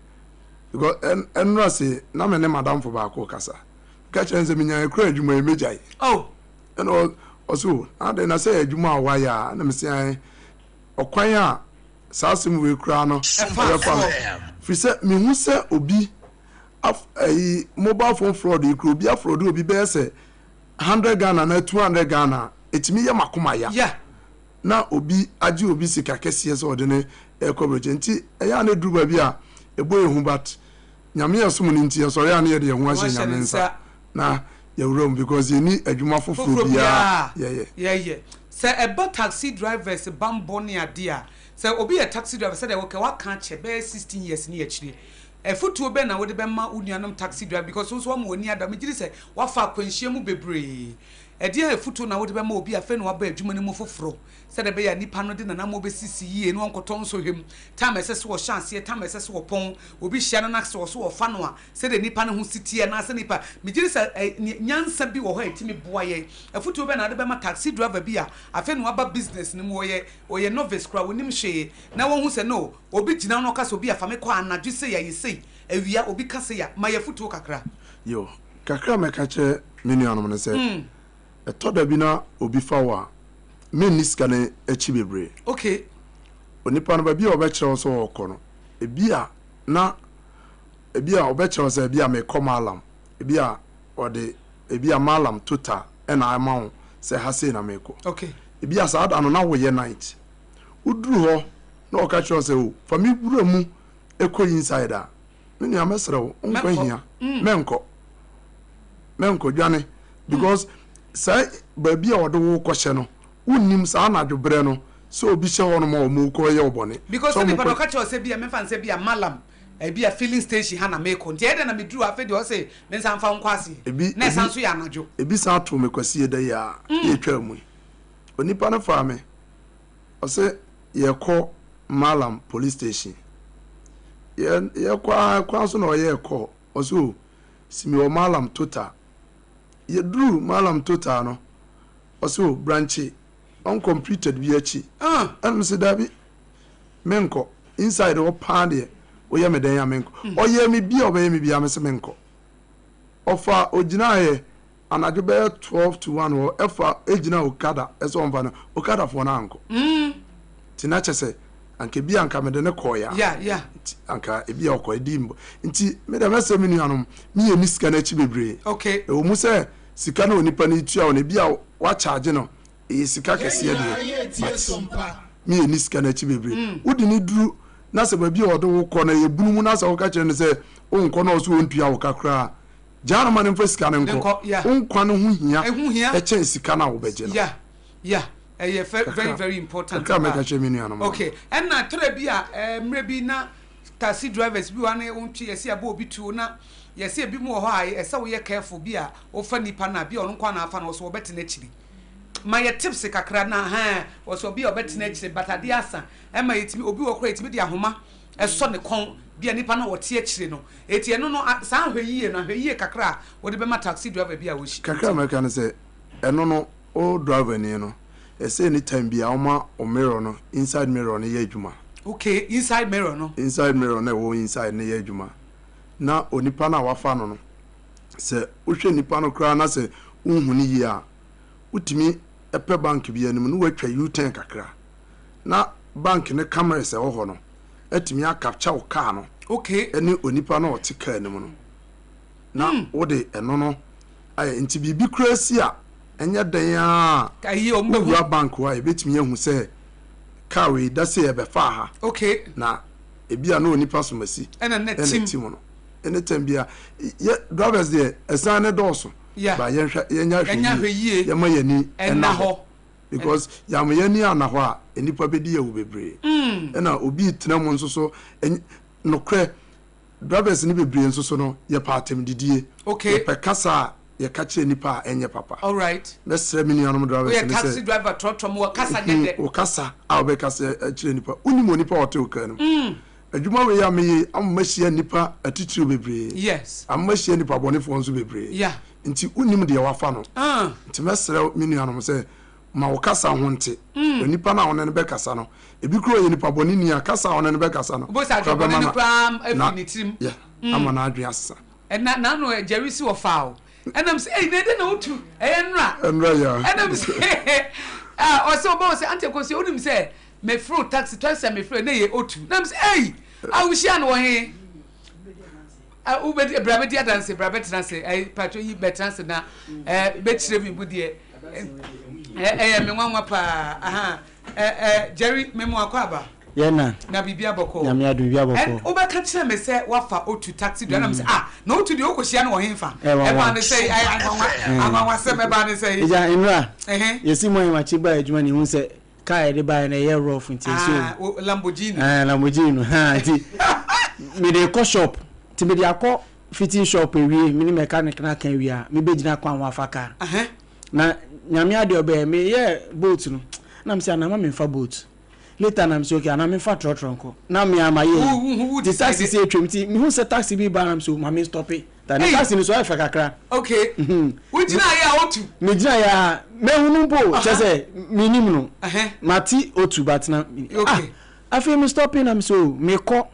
Because ɛnora se na me ne madamfo baako kasa. Meka kyerɛ no sɛ menyae koraa adwuma yi mɛgyae. Ɛna ɔse o, na adɛn na sɛ ɛyɛ adwuma a woayɛ a, ɛna mese ae. Ɔkwan a saa asɛm wei koraa no ɛbɛfa no, firi sɛ mehu sɛ obi af ɛyi mobile phone fraud yi koraa obi afraud obi bɛyɛ sɛ hundred Ghana anaa 200 Ghana a, ɛtumi yɛ m'akoma ya. Na obi agye obi sika kɛseɛ sɛ ɔde no ɛrekɔ aburokyire nti ɛyɛ a na ɛduru baabi a ɛbɔ yɛn hu but Nyame a yɛsom no nti yɛsɔre a na yɛde yɛn ho ahyɛ Nyame nsa na yɛwura mu because yɛnni adwuma foforɔ biara yɛyɛ. Yɛyɛ. Sɛ ɛba taxi drivers banbɔ ne adeɛ a, sɛ obi yɛ taxi driver sɛdeɛ wokɛ waka akyɛ bɛyɛ 16 years ne akyire, afutuo bɛn na wode bɛma wo nuanom taxi driver because wo nso woama w'ani ada, megye di sɛ woafa akwanhyia mu bebree. Ɛdeɛn afutuo na wode bɛma obi a afei na waba adwuma no mu foforɔ sɛdeɛ ɛbɛyɛ a nipa no de n'anammɔn bɛsisi yie na wankɔtɔ nsɔhwɛ mu, time a ɛsɛ sɛ ɔhyɛ aseɛ, time a ɛsɛ sɛ ɔpɔn, obi hyia no na sɛ ɔso ɔfa no a, sɛdeɛ nipa no ho si teɛ anaasɛ nipa, megye di sɛ ɛ, nyansa bi wɔ hɔ a ɛtumi boa yɛn. Afotuo bɛn na wode bɛma taxi driver bi a afei na waba business no mu, ɔyɛ, ɔyɛ novice koraa, ɔnnim hwee, na wahu sɛ no, obi gyina hɔ na ɔka sɛ obi a fa me kɔ anadwo sei, ayɛ sei, awia, obi ka sei a, ma yɛ afotuo kakra. Yo, kakra a mɛka akyerɛ me nuanom ne sɛ, ɛtɔ da bi na obi fa wo a, menni sika no akyi bebree. Okay. Onipa no baabi a ɔbɛkyerɛ wo sɛ ɔrekɔ no, ebi a na ebi a ɔbɛkyerɛ wo sɛ ebi a mekɔ Mallam, ebi a ɔde ebi a Mallam Total ɛna ama wo sɛ ha sei na mekɔ. Okay. Ebi a saa da no na woyɛ night. Woduru hɔ na ɔka kyerɛ wo sɛ o fa me wura mu kɔ inside a, me nua mɛsrɛ wo nkwa hia mɛnkɔ mɛnkɔ dwane because saa baabi a ɔde wo kɔhyɛ no wonnim saa anadwo berɛ no sɛ obi hyɛ hɔ nom a wɔn kɔ yɛ ɔbɔne because sɛ nipa no ɔka kyerɛ sɛ bi a mefa nsɛ bi a malam ebi a filling station ha na mekɔ nti ɛyɛ dɛ na meduru afei deɛ ɔsɛ me nsa mfa nkɔ aseɛ ebi na ɛsan so yɛ anadwo ebi san to me kwasie da yi a yɛtwa mu yi onipa no faa me ɔsɛ yɛkɔ Mallam police station. Yɛ yɛkɔ ara kwan so na ɔyɛɛ call. Ɔse o, si me wɔ Mallam Total. Yɛduruu Mallam Total no, ɔse o, branche uncompleted bi akyi. Ɛna mese daabi, menkɔ. Inside hɔ paa deɛ, woyɛ me dɛn a menkɔ. Ɔyɛɛ me bi a ɔbɛyɛ me biara, mese menkɔ. Ɔfa ogyinaeɛ anadwo bɛyɛ 12 to 1 hɔ ɛfa egyina okada ɛsɛ ɔnfa no okadafoɔ no ankɔ nti na kyɛ sɛ anka ebi anka mede ne kɔɔ ya nti anka ebi a ɔkɔ edi mbɔ nti me deɛ mɛsɛ me nuanom me yɛ ni sika n'akyi bebree ɛwɔ mu sɛ sika na onipa no tua wɔn ebi a wakyagye no ɛyɛ sika kɛseɛ deɛ but me yɛ ni sika n'akyi bebree wode ne duru na sɛ baabi a ɔde wo kɔ no ɛyɛ bunu mu na sɛ woka kyerɛ no sɛ wonkɔ na ɔso ɔntua wo ka koraa Gyaa no ma no mfa sika no nkɔ. Wo nkwa no ho hia kyɛn sika no a wobɛgye no. Yeah, yeah. Ɛyɛ very very important. Kakra a mɛka kyerɛ me nuanom no. Okay. Ɛna tɛrɛ bi a eh, mmerɛ bi na taxi drivers bi wɔ ha na wɔntwe yɛsɛ yɛabɔ obi tuo na yɛsɛ ebi mu wɔ hɔ a ɛsɛ woyɛ careful bi a wofa nipa no a bi a ɔno nko ara na afa no ɔsɛ wɔbɛtena akyiri. Ma yɛ tips kakra na hɛn ɔsɛ obi a ɔbɛtena akyire but adeɛ asa ɛma yɛtumi obi wɔ koraa yɛtumi de ahoma ɛsɔ ne kɔn bi a nipa no a ɔte akyire no Eti ɛno no, saa ahwɛyie no, ahwɛyie kakra a wode bɛma taxi driver bi a ɔhyi. Kakra a mɛka ne sɛ, ɛno no, wo driver ni no, ɛsɛ any time biara woma wo mirror no, inside mirror no yɛ adwuma. Okay, inside mirror no. Inside mirror no a ɛwɔ inside no yɛ adwuma. Na onipa no a wafa no no, sɛ wohwɛ nipa no koraa na sɛ wonhu no yie a, wotumi pɛ bank bi anim na woatwa U-turn kakra. Na bank no cameras a ɛwɔ hɔ no, atumi a capture wo car no okay ɛne onipa no a ɔte car no mu no na mm. wode ɛno no ayɛ nti biribi koraa si a ɛnyɛ dɛn a wowura bank hɔ a yɛbɛtumi ahu sɛ car wei da sɛ yɛbɛfaa ha okay na ebi a na onipa somasi ɛna na tim no ɛne tɛm bia yɛ drivers deɛ ɛsan ne dɔɔso ba yɛnhwɛ yɛnya hwɛ yie yɛma yɛni ɛna hɔ because yɛama yɛn ani anna hɔ a, nnipa bɛdi awu bebree. Ɛna obi retena mu nso so, nokorɛ, drivers no bebree nso so no, yɛpɛ atɛmdidie. Okay. Yɛpɛ kasa a yɛka kyerɛ nnipa a ɛnyɛ papa. All right. Mɛsrɛ me nuanom drivers Woyɛ no sɛ, taxi driver trɔtrɔ mu, wɔ kasa nyɛ dɛ. Wo kasa a wobɛkasa akyerɛ nnipa, wonim onipa a ɔte wo kaa no mu. Adwuma wei a meyɛ yi ama mahyia nnipa atitiriw bebree. Yes. Ama mahyia nnipa bɔnefoɔ nso bebree. Yeah. Nti wonnim deɛ wafa no. Ah. Nti mɛsrɛ me nuanom sɛ, ma wo kasa ho nte. Onipa no a wo ne no bɛkasa no, ebi koraa ɔyɛ nipa bɔneni a, kasa a wo ne no bɛkasa no Wobɛhu sɛ koraa adwene bɛma bɔne no no koraa afiri na ne tirim. yeah, ama n'adwene asesa. Ɛna n'ano ɛ Jerry si wɔ faa o. Ɛna m sɛ ei na ɛdɛn na wotu ɛyɛ nnora. Nnora yeah. Ɛna m sɛ ah ɔsɛ ɔbɛwɔ sɛ Auntie Akosua wonim sɛ meforo taxi taxi a meforo na ɛyɛ otu. Na m sɛ ei ah wohyia no wɔ he? Ah wobɛdi bra bɛdi adanse bra bɛtena ase ɛyi patro yi bɛtena ase na ɛɛ bɛkyerɛ mi mu deɛ ɛyɛ me nwanwa paa aha ɛ ɛ Jerry memu akɔ aba. Yɛ na. Na biribi abɔkɔ. Nyame adum biribi abɔkɔ. Ɛn wobɛka kyerɛ me sɛ wafa otu taxi driver na me sɛ ah na otu deɛ wokɔhyia no wɔ henfa? Ɛbaa ne sɛ anwanwa anwanwasɛm ɛbaa ne sɛ. Agya nnura yɛsi mu ahemakye baa adwuma na ehu sɛ car yɛde baeɛ no ɛyɛ rough nti ɛsɛ Ah, o Lamborghini. Ah, Lamborghini no ha nti mede kɔ shop nti mede akɔ fitting shop awie me ne mechanic no aka awie a mebɛgyina kwan ho afa car na nyame adeɛ ɔbɛyɛ meyɛ boat no na mesɛ anaa ma memfa boat later na mesɛ okay anaa memfa trɔtrɔ nkɔ na me ama yɛ nti taxi sɛ atwam nti mehu sɛ taxi bi ba na mesɛ ma me stɔpe Ta ne taxi no so ayɛ fɛ kakra. Okay. Wogyina yɛ a otu. Megyina yɛ a mehu no mpo kyɛ sɛ menim no. Mate otu but na. Okay. Ah, afei me stopping na me so mekɔ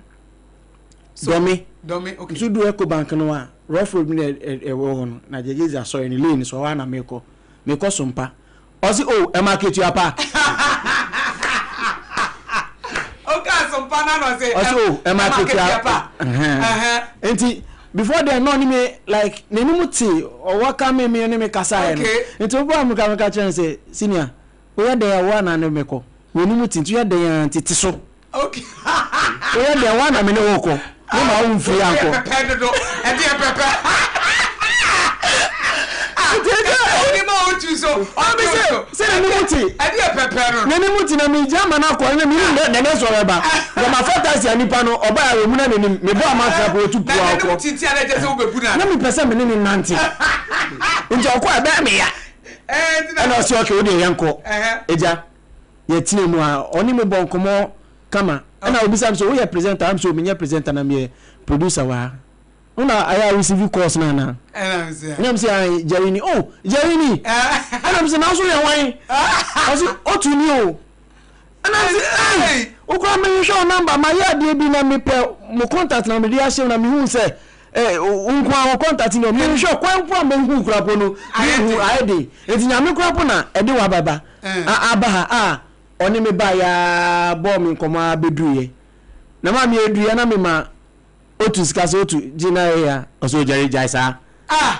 Dɔme. Dɔme, okay. Nso du Ecobank no a rough road bi na ɛwɔ hɔ no na gyegye asɔre no lane so hɔ a na mekɔ. Mekɔ Sompa. Ɔse oh ɛma akatua pa. sompa na na ɔse ɔse o ɛma akatua pa. Ɛhɛn. Nti before then na ɔne me like n'anim te ɔwɔ ka me me ne me kasaeɛ no. Nti wobɔ a meka meka kyerɛ no sɛ senior woyɛ dɛn a wo a na ne me kɔ w'anim te nti woyɛ dɛn a nti te so. Woyɛ dɛn wo a na me ne wo kɔ me ma wo mfiri ankɔ. Ɛdeɛ pɛpɛ dodo ɛdeɛ pɛpɛ. Onim a otu so ɔte so. Sɛ n'anim te. Ɛdeɛ pɛpɛ no. N'anim te na megya ma no akɔ ɛna menim dɛ the next one bɛba. Na mafa taxi a nipa no ɔbaa a wɔmuna n'anim mebɔ a matena po otu pua ɔkɔ. Na n'anim te nti a na ɛkyɛ sɛ wobɛbu no ana. Na mepɛ sɛ me ne no nante nti ɔkɔ a ɛbɛyɛ me ya. Ɛna ɔse okay wodeɛ yɛnkɔ agya. Yɛtenaa mu a, ɔne me bɔɔ nkɔmmɔ kama. Ɛna obisa me sɛ, woyɛ presenter? Ɛna me sɛ, menyɛ presenter na meyɛ producer wɔ ha. Wona ayɛ a receive calls no anaa? Ɛna me sɛ, ae, Jerry ni. Oh, Jerry ni! Ɛna me sɛ, nanso woyɛ hwan? Ɔse, Otu ni o. Ɛna me sɛ, ei, wo koraa mehwehwɛ wo number, mayɛ adeɛ bi na mepɛ mo contact na mede ahyɛ mu na mehuu sɛ eh, wo nko ara wo contact ni o. Mehwehwɛ kwan mpo a mɛhu koraa po no, menhu, ayɛ den. Enti Nyame koraa po na ɛde wo aba ba. A aba ha a ɔne me baeɛ ara bɔɔ me nkɔmmɔ ara bɛduruiɛ. Na maame ɛduruiɛ na mema Otu sika sɛ Otu gye na ɛyɛ a ɔsɛ ogyare gyae saa.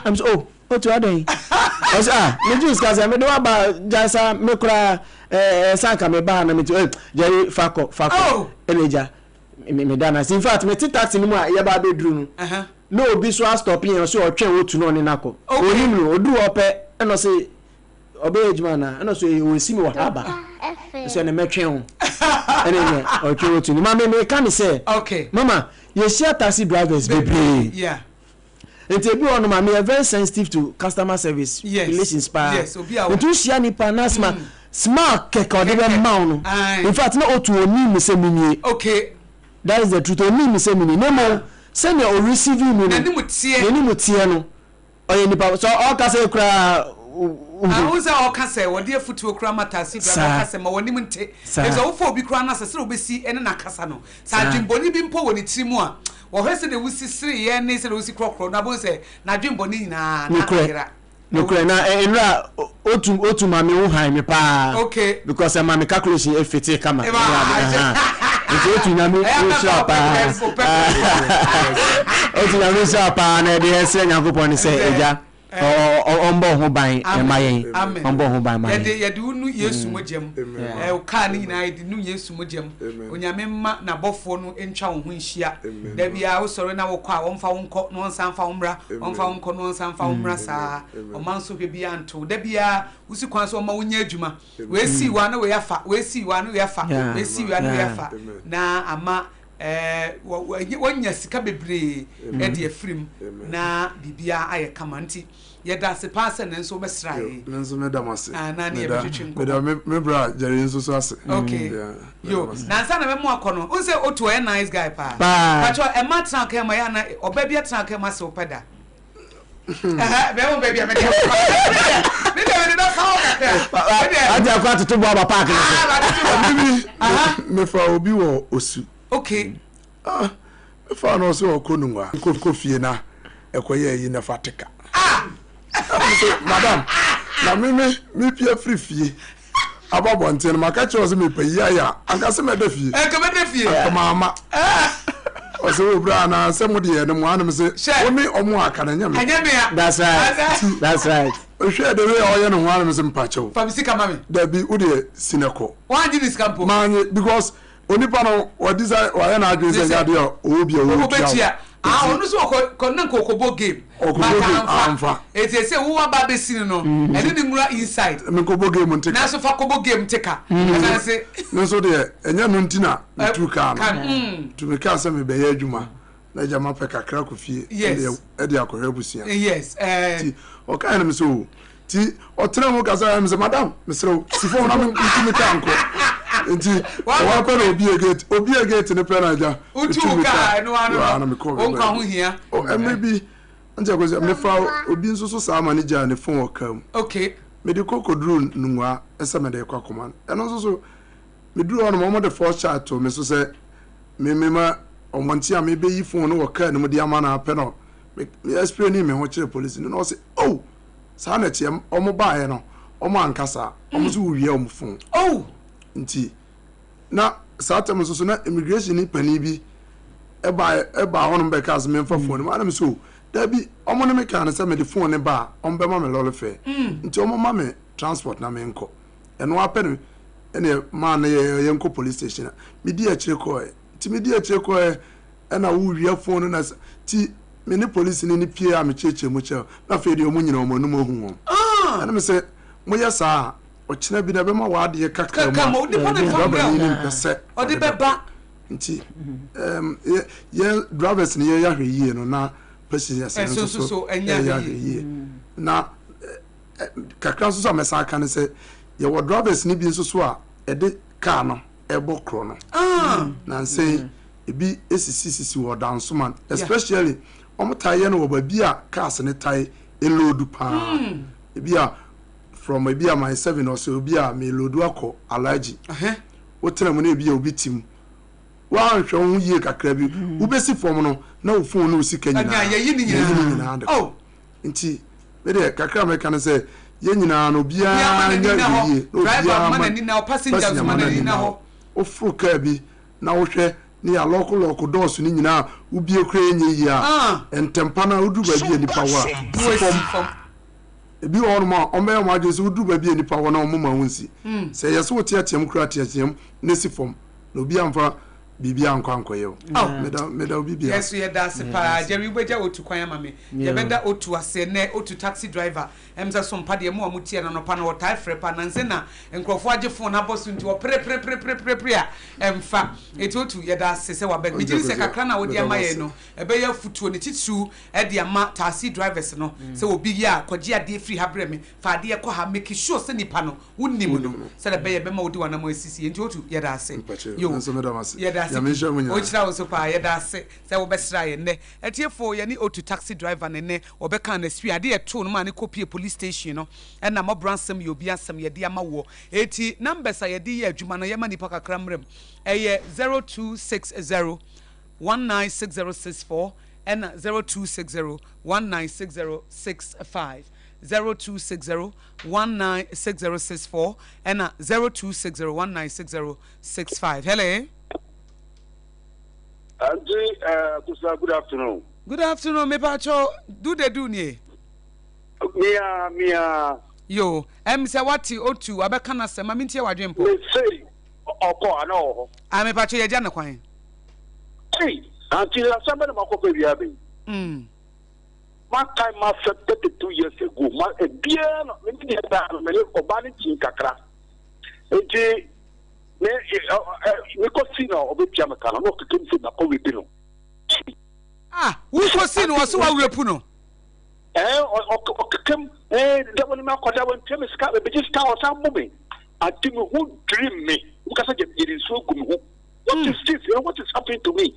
Na me sɛ oh Otu adɛn? Ɔsɛ ah megye wo sika sɛ mede waba gyae saa me koraa ɛɛ sɛ anka meba ha na mete eh gyare fa kɔ fa kɔ ɛna agya meda no ase. In fact mete taxi no mu a yɛba abɛduru no na obi so astɔpe yɛn ɔsɛ ɔtwɛn Otu na ɔne no akɔ. Ɔnim no ɔduru hɔ pɛ ɛna ɔsɛ ɔbɛyɛ adwuma anaa ɛna so ɔsi mi wɔ ha ba sɛ ne mɛtwɛn wo ɛne nɛ ɔtwɛn wo tuni maame meka ne sɛ mama yɛhyia taxi drivers bebree nti ebi wɔ no ma meyɛ very sensitive to customer service yes. relations paa nti wohyia nipa na sma mm. smile kɛkɛ ɔde bɛ ma wo no in fact na otu onim mi sɛ minie okay that is the truth onim mi sɛ minie ne mo sɛnea o receive mi no n'anim teɛ n'anim teɛ no Ɔyɛ nipa sɛ ɔka sɛ koraa wohu. Sɛ ɔka sɛ wɔde afutuo koraa ma taxi driver ɔka sɛ ma w'anim nte. Efisɛ wofa obi koraa no asɛ sɛdeɛ wobɛsi ne no akasa no sɛ adwenbɔne bi mpo wɔ ne tiri mu a wɔhwɛ sɛdeɛ wosi sereeɛ ne sɛdeɛ wosi korɔkorɔ no abɛhu sɛ n'adwenbɔne nyinaa na ayera. Nokorɛ na nnora otu otu ma me ho han me paa okay. Because ɛma me calculation efete kama nti otu nyame nhyira paa otu nyame nhyira paa na ɛde ɛsrɛ nyankopɔn ne sɛ agya ɔmbɔ ho ban ɛma yɛn ɔmbɔ ho ban ma yɛn yɛde yɛde wo nu Yesu mogya mu ɛ kaa ne nyinaa yɛde nu Yesu mogya mu onyame mma n'abɔfoɔ no ntwa wo ho nhyia da biara wosɔre na wokɔ a wɔmfa wo nkɔ na wɔnsan mfa wo mmra wɔmfa wo nkɔ na wɔnsan mfa wo mmra saa ɔma nso hwɛ biara nto da biara wosi kwan so ɔma wonya adwuma wei sii wa na wei afa wei sii wa na wei afa wei sii wa na wei afa na ama ɛɛ wɔnya sika bebree ɛde afiri mu na biribiara ayɛ kama nti yɛda ase paa sɛ ne nso wobɛsra yɛ. Me nso meda mo ase. Ah, na ne yɛbɛtwetwe nkɔmmɔ. Meda me me bra Jerry nso so ase. Okay. Yeah, Yo, na ansa na mɛmo akɔ no, n sɛ Otu ɔyɛ nice guy paa. Paa. Patro, ɛma tena ɔka mu, ɛyɛ ana ɔba bi atena ɔka mu ase wopɛ da. Bɛmo baabi a mede akɔ. Me deɛ mede bɛfa hɔ kakra. Me deɛ. Ati akɔ atoto bɔ aba park no so. Ah, matoto bɔ. Aha. Mefa obi wɔ Osu. Okay. Ah, mefa no ɔsɛ ɔkɔ Nungua. Kɔ fie na ɛkɔyɛ ayi na fa teka. Ah! Sɛ madam, na me me mepia firi fie aba abɔnten no maka kyerɛ sɛ mepɛ yi ayɛ a anka sɛ mɛda fie. Anka mɛda fie. Anka maama. Ɔsɛ wo bra na sɛ mo deɛ no mo anom sɛ wo ne ɔmo aka no ɛnyɛ me. Ɛnyɛ me a. That's right. That's right. Ohwɛ the way ɔyɛ ne ho anom sɛ mpakyɛw. Fa me sika ma me. Dabi wo deɛ si na kɔ. Wangye ne sika mpo. Manye because Onipa no wadi sɛ wayɛ n'adwene sɛ nyɛ adeɛ a ɔwɔ bi a ɔwɔ tua wo. Ah, ɔno nso ɔkɔ kɔ na nka ɔkɔbɔ game. Ɔkɔbɔ game amfa. Eti ese wo aba abɛsi no no, ɛne ne nwura inside. Mekɔbɔ game nte ka. Nanso fa kɔbɔ game nte ka. Ɛna se. Me nso deɛ ɛnyɛ no nti na metu kaa no. Nti mekaa sɛ mebɛyɛ adwuma na agya mapɛ kakra kɔ fie ɛde akɔhwɛ abusua. Yes. Ti ɔkae no me sɛ o Nti ɔtena mu kasa yɛ me sɛ madam mesrɛ wo si fam na mentu me kaa nkɔ nti ɔwɔ pɛ na obie gate obie gate ne pɛ na agya wotu wo kaa ɛno ano no wo nkwa ho hia ɛmɛ bi nti ɛkɔ sɛ mefa obi nso so saa ma ne gyaa ne fon wɔ kaa mu okay mede kɔ kɔduru nungua ɛsɛ mede kɔ akɔma no ɛno nso so meduru hɔ nom wɔde force charge to me so sɛ me mema ɔmo nti a mebɛyi fon no wɔ kaa no mu de ama no apɛ no me explain me ho kyerɛ polisi no na ɔse oh Saa na ɛteɛ, wɔn baeɛ no, wɔn anka saa, wɔn nso wɔwia wɔn phone. Oh! Nti, Na saa tɛm nso so na immigration ni panin bi ɛbaa ɛbaa hɔnom bɛkaa sɛ memfa phone no ma na me so dabi ɔmo ne me kaa no sɛ mede phone no ba a ɔmo bɛma me lɔre fare nti ɔmo ma me transport na menkɔ ɛno apɛ no ɛne maa no yɛ yɛnkɔ police station a medi akyire kɔɛ nti medi akyire kɔɛ ɛna wowia phone no na ti me ne police ni ne pie a mekyerɛkyerɛ mu kyerɛ na afei deɛ ɔmo nyina ɔmo anum ahu wɔn ɛna me sɛ moyɛ saa a ɔkyena bi na ɛbɛma w'adeɛ kakra mu a driver ni ne mpɛ sɛ ɔde bɛba nti yɛ yɛ drivers ni yɛyɛ ahwɛ yie no na passengers no nso so ɛyɛ ahwɛ yie na kakra nso so a mɛsan aka ne sɛ yɛwɔ drivers ni bi nso so a ɛde car no ɛbɔ korɔ no na nsɛn ebi esisi sisi wɔ Dansoman especially wɔn taa yɛ no wɔ baabi a cars ne tae elodu paa ebi a from ebi a my seven ɔsɛ obi a me lodu akɔ Alhaji wotena mu na ebi a obi ti mu woanhwɛ wo ho yie kakra bi wobɛsi fam no na wo phone ne wo sika nyinaa yɛyi ne nyinaa de kɔ nti me deɛ kakra a mɛka ne sɛ yɛn nyinaa no obiara nyɛ hwɛ yie na obiara ma passenger ma n'ani nna hɔ woforo kaa bi na wohwɛ ne yɛ alɔko lɔko dɔɔso ne nyinaa wobie kura ɛnyɛ yie a ntɛmpa no a woduru baabi a nipa wɔ a si fam ebi wɔ hɔnom a wɔbɛyɛ wɔn adwene sɛ woduru baabi a nipa wɔ na wɔn ma wo nsi sɛ ɛyɛ sɛ woteateam kura teateam na si fam na obi amfa biribi ankɔ ankɔyɛ o meda meda obi bia. Yɛn nso yɛda ase paa Jerry wobɛgya Otu kwan ama me yɛbɛda Otu ase ɛnɛ Otu taxi driver ɛm sɛ sompa deɛ mo a mo tie no anɔpa no ɔtae frɛ paa nanse na nkurɔfoɔ agye phone abɔ so nti ɔprepreprepreprepre a ɛmfa eti Otu yɛda ase sɛ waba megye di sɛ kakra no a wode ama yɛn no ɛbɛyɛ afutuo ne titiriw ɛde ama taxi drivers no sɛ obi yɛ a kɔgye adeɛ firi ha brɛ me fa adeɛ kɔ ha make sure sɛ nipa no Wonim no sɛdeɛ ɛbɛyɛ ɛbɛma wodi w'anamɔn asisi yie. Nti Otu, yɛda ase. Mpakyɛ, me nso meda mo ase. Yɛda ase Nyame nhyira mo pii. nyinaa. Ɔnhyira wo nso paa. Yɛda ase sɛ wobɛsraa yɛn nnɛ. Atiefo, yɛne Otu taxi driver no nnɛ. Ɔbɛkaa n'asui. Adeɛ a ɛtoo no maa no kɔpuee police station no, ɛna mmɔborɔ asɛm yɛ obi asɛm yɛde ama woɔ. Enti numbers a yɛde yɛ adwuma no, yɛma nnipa kakra mmra mu. Ɛyɛ 0260 196064 ɛna 0260 196065. 0260 196064 ɛna 0260 196065. Hello. Auntie uh, Kusa, good afternoon. Good afternoon, me pacho. Do the do nie. Mia mia. Yo, em sɛ wate otu abɛka na sɛ ma mentie wadwen mpo. Me say ɔkɔ ana ɔwɔ hɔ. Ah, me pacho yɛgya ne kwan. Hey, auntie asɛm bɛ na makɔpɛ wia bɛyi. Makae m'asɛm 32 years ago ma ebiara no me ne deɛ daa no me ne ɔbaa no kyin kakra nti me mekɔ si na ɔbɛtua me ka no na ɔkeka mu sɛ makɔ rape no. Ah, wokɔ si no ɔsɛ wa rape no. Ɛɛ ɔkeka mu ɛɛ dɛ wɔne me akɔda wɔntua me sika bɛgye sika ɔsan bo me ade me ho dwiri me wokasa yɛde nsuo gu me ho what is this what is happening to me.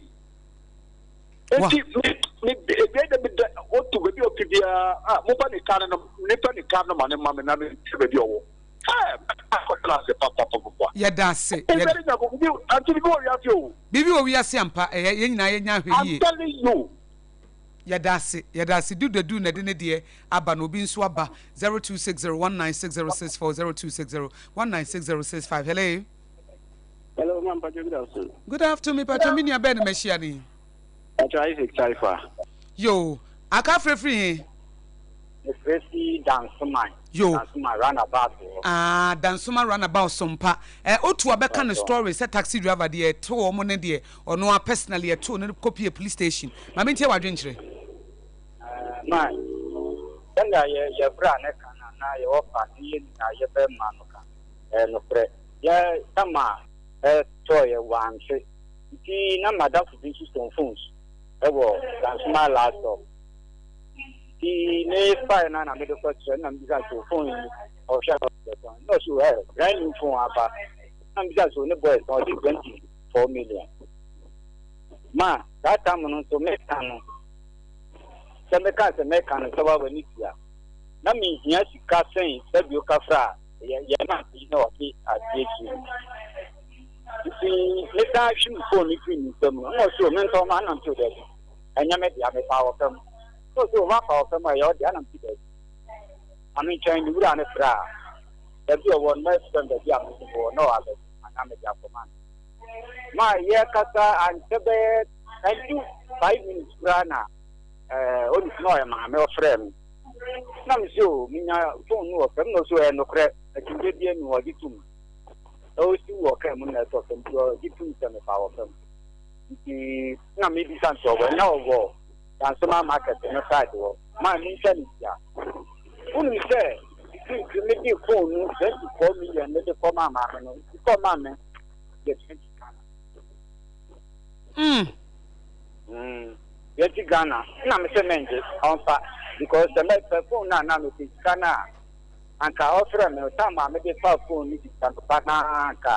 Enti me me ebien de me da otu baabi a ɔte biara a momfa ne ka no no nipa ne ka no ma ne ma me na me hwɛ baabi a ɔwɔ. Ɛɛ akɔtena ase papapapa. Yɛda ase. Ewurade Nyankopɔn bi ante bibi wɔ wiase o. Biribi wɔ wiase ampa ɛyɛ yɛn nyinaa yɛnya ahwɛ yie. I'm telling you. Yɛda ase yɛda ase du dadu na ɛde ne deɛ aba na obi nso aba 0260196064 0260196065 hello. Hello, ma'am Pacho, good afternoon. Good afternoon, me Pacho, me nua bɛn na mahyia no yi? Pacho Isaac Taifa. Yo, aka afrɛ firi he? Mefrɛ fi Dansoman. Yo. Dansoman runabout hɔ. Ah, Dansoman runabout sompa. Eh, otu abɛka ne story sɛ taxi driver deɛ ɛto wɔn ne deɛ ɔno a personally ɛto no kɔpie police station. Ma mentie w'adwenkyerɛ. Eh, ma sɛnea yɛ yɛbrɛ ne ka no anaa yɛwɔ fa ne yɛ nyinaa yɛbɛma no ka. Ɛyɛ nokorɛ. Yɛ sama tɔɔeɛ wante nti na madamfo bi nso tɔn phones wɔ Dansoma last stop nti me fae no na mede kɔkyerɛ na mebisa so phone yi ɔhwɛ na ɔtɔn na ɔso ɛ brand new phone aba na mebisa so ne boys na ɔde 24 million ma saa tam no nso meka no sɛ meka sɛ meka no sɛ wa w'ani tua na mehia sika sɛn sɛ bio kafra a yɛ yɛn maame yi na ɔde adeɛ gye mu nti mesan hwe me fon no firi ne nsam no na ɔsɛ o mentɔn ma anam to daabi ɛnyɛ me dea mefa wɔ fam na ɔsɛ o mafa wɔ fam a ɛyɛ ɔdea anam to daabi ma mentwɛn ne wura no frɛ a baabi ɔwɔ no mɛfrɛ no baabi a mese wɔ na ɔabɛ anaa mede akɔma no. Ma yɛkasa ankyɛ bɛyɛ ɛndu 5 minutes koraa na ɔne na ɔyɛ maame ɔfrɛ me. Na me sɛ o menya phone no wɔ fam na ɔso ɛyɛ nokorɛ akyinnyɛ bi anu ɔgye tom. Ɔsi wɔ kaa mu na ɛtɔ fam nti ɔgye tom sɛ mefa wɔ fam. Nti na mebisa nti ɔwɔ na ɔwɔ Dansoma market no side hɔ. Ma mentwa ne tia. Wonim sɛ nti mede phone no 24 million mede kɔmaa maame no nti kɔmaa me yɛ 20 Ghana. 20 Ghana na me sɛ mɛngye ɔmfa because sɛ mɛpɛ phone no a na mepɛ sika no a anka ɔfrɛ me time a mede fa phone no sika no pa na anka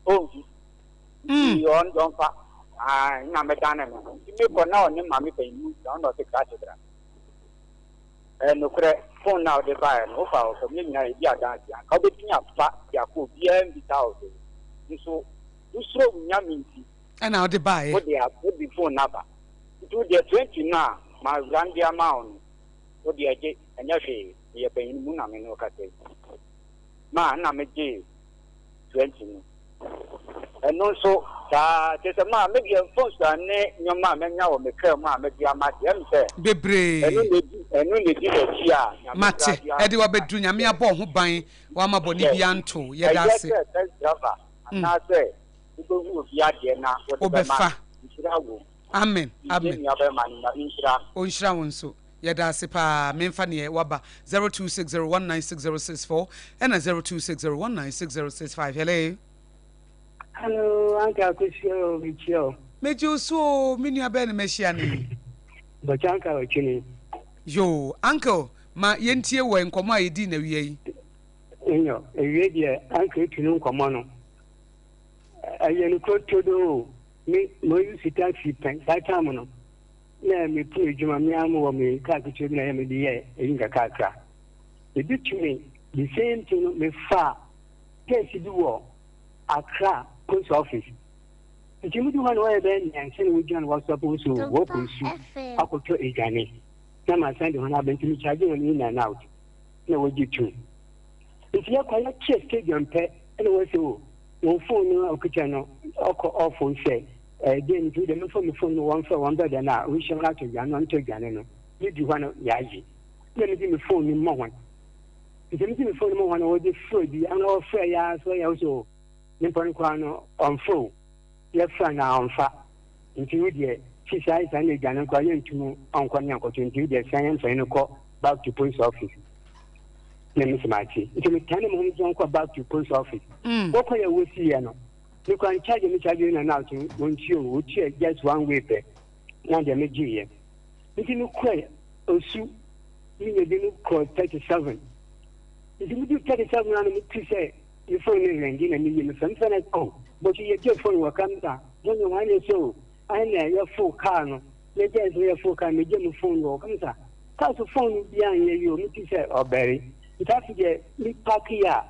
ɔnhu nti ɔmfa na medane me ho nti mekɔ na ɔne maame panyin mu gyina ɔna ɔse krakye bra. Nokorɛ phone no a wode baeɛ no wofa wɔ fam yɛn nyinaa yɛdi adanse anka wobɛtumi afa de akɔ obiara mbisa wo hwee nso wosuro wo Nyame nti ɛna wode baeɛ wode wode phone no aba nti wodeɛ 20 no a ma wura no de ama wo no wode agye ɛnyɛ hwee meyɛ panyin mu na me ne wo kasa yi ma na megyee 20 no ɛno nso saa kyerɛ sɛ maa me deɛ mfomsoɔ ne nneɛma a manya wɔ me kaa mu a mede ama deɛ ɛm sɛ bebree ɛno na edi ɛno na edi n'akyi a Nyame mate koraa de ɛde wabɛduru Nyame abɔ ho ban wama bɔne bi anto yɛda ɛyɛ ase sɛ taxi driver anaasɛ wobɛhu obi adeɛ na wode bɛma wobɛfa no nhyira wɔ mu amen nti amen nua bɛma no Nyame nhyira no. Ɔnhyira wo nso. Yɛda ase paa. Memfa neɛ waba 0260196064 ɛna 0260196065. Hello. Hello, Uncle Akosua o, mekyia o. Megye wo so o, me nua bɛɛ ne mahyia no yi. Bɔkyɛ Uncle Ɔkyene. Yoo, Uncle, ma yɛntie wɔ nkɔmmɔ a yɛdii na awia yi. Nyɔ, awie deɛ Uncle etu no nkɔmmɔ no. Ɛyɛ no kuro todo o. Me, mo use taxi pɛn saa time no. Na me punu adwuma me ara wɔ me kaa ketewa bi na yɛ me de yɛ eyi nkakrakra. Ebi tumi the same thing no me fa case bi wɔ Accra post office. Nti mu du hɔ na wɔyɛ bɛyɛ mmiɛnsa na wogyina no wɔsɔpo nso wɔkɔ nsu akɔtɔ aduane na ma san de hɔn aba nti me charge wɔn in and out na wɔgye tum. Nti yɛkɔ yɛkyɛ stadium pɛ ɛna wɔsɛ o wɔn phone no a okita no ɔkɔ off sɛ ɛdeɛ nti wode mefa me phone no wɔmfrɛ wɔn brɛda no a ɔnhyia wɔn atɔ aduane no ɔntɔ aduane no medu hɔ no yɛagye na mede me phone no ma wɔn nti mede me phone no ma wɔn na wɔde frɛ bi ana wɔfrɛ yɛ ara so yɛ so nipa no koraa no ɔmfrɛ o yɛfrɛ no a ɔmfa nti wo deɛ si saa saa na aduane no koraa yɛntum ɔnkɔ ne ankɔtɔ nti wo deɛ san yɛmfa no kɔ back to post office na mesɛ mate nti metane me ho nso nkɔ back to post office wɔkɔ yɛ wɔsiiɛ no me kora charge me charge na na so wɔntua o wɔtua just one way pɛ na deɛ megyeeɛ nti mekɔɛ Osu menya bi no kɔɔ 37 nti medu 37 ano mete sɛ me phone no ringi na meyi me fam fɛ no oh bɔkye yɛgye phone wɔ kam sa mo ne wɔn ne sɛ o ɛna yɛfo kaa no yɛgye sɛ yɛfo kaa megye me phone wɔ kam sa kaa so phone no biara nyɛ yi o mete sɛ ɔbɛre nti afi deɛ me park yi a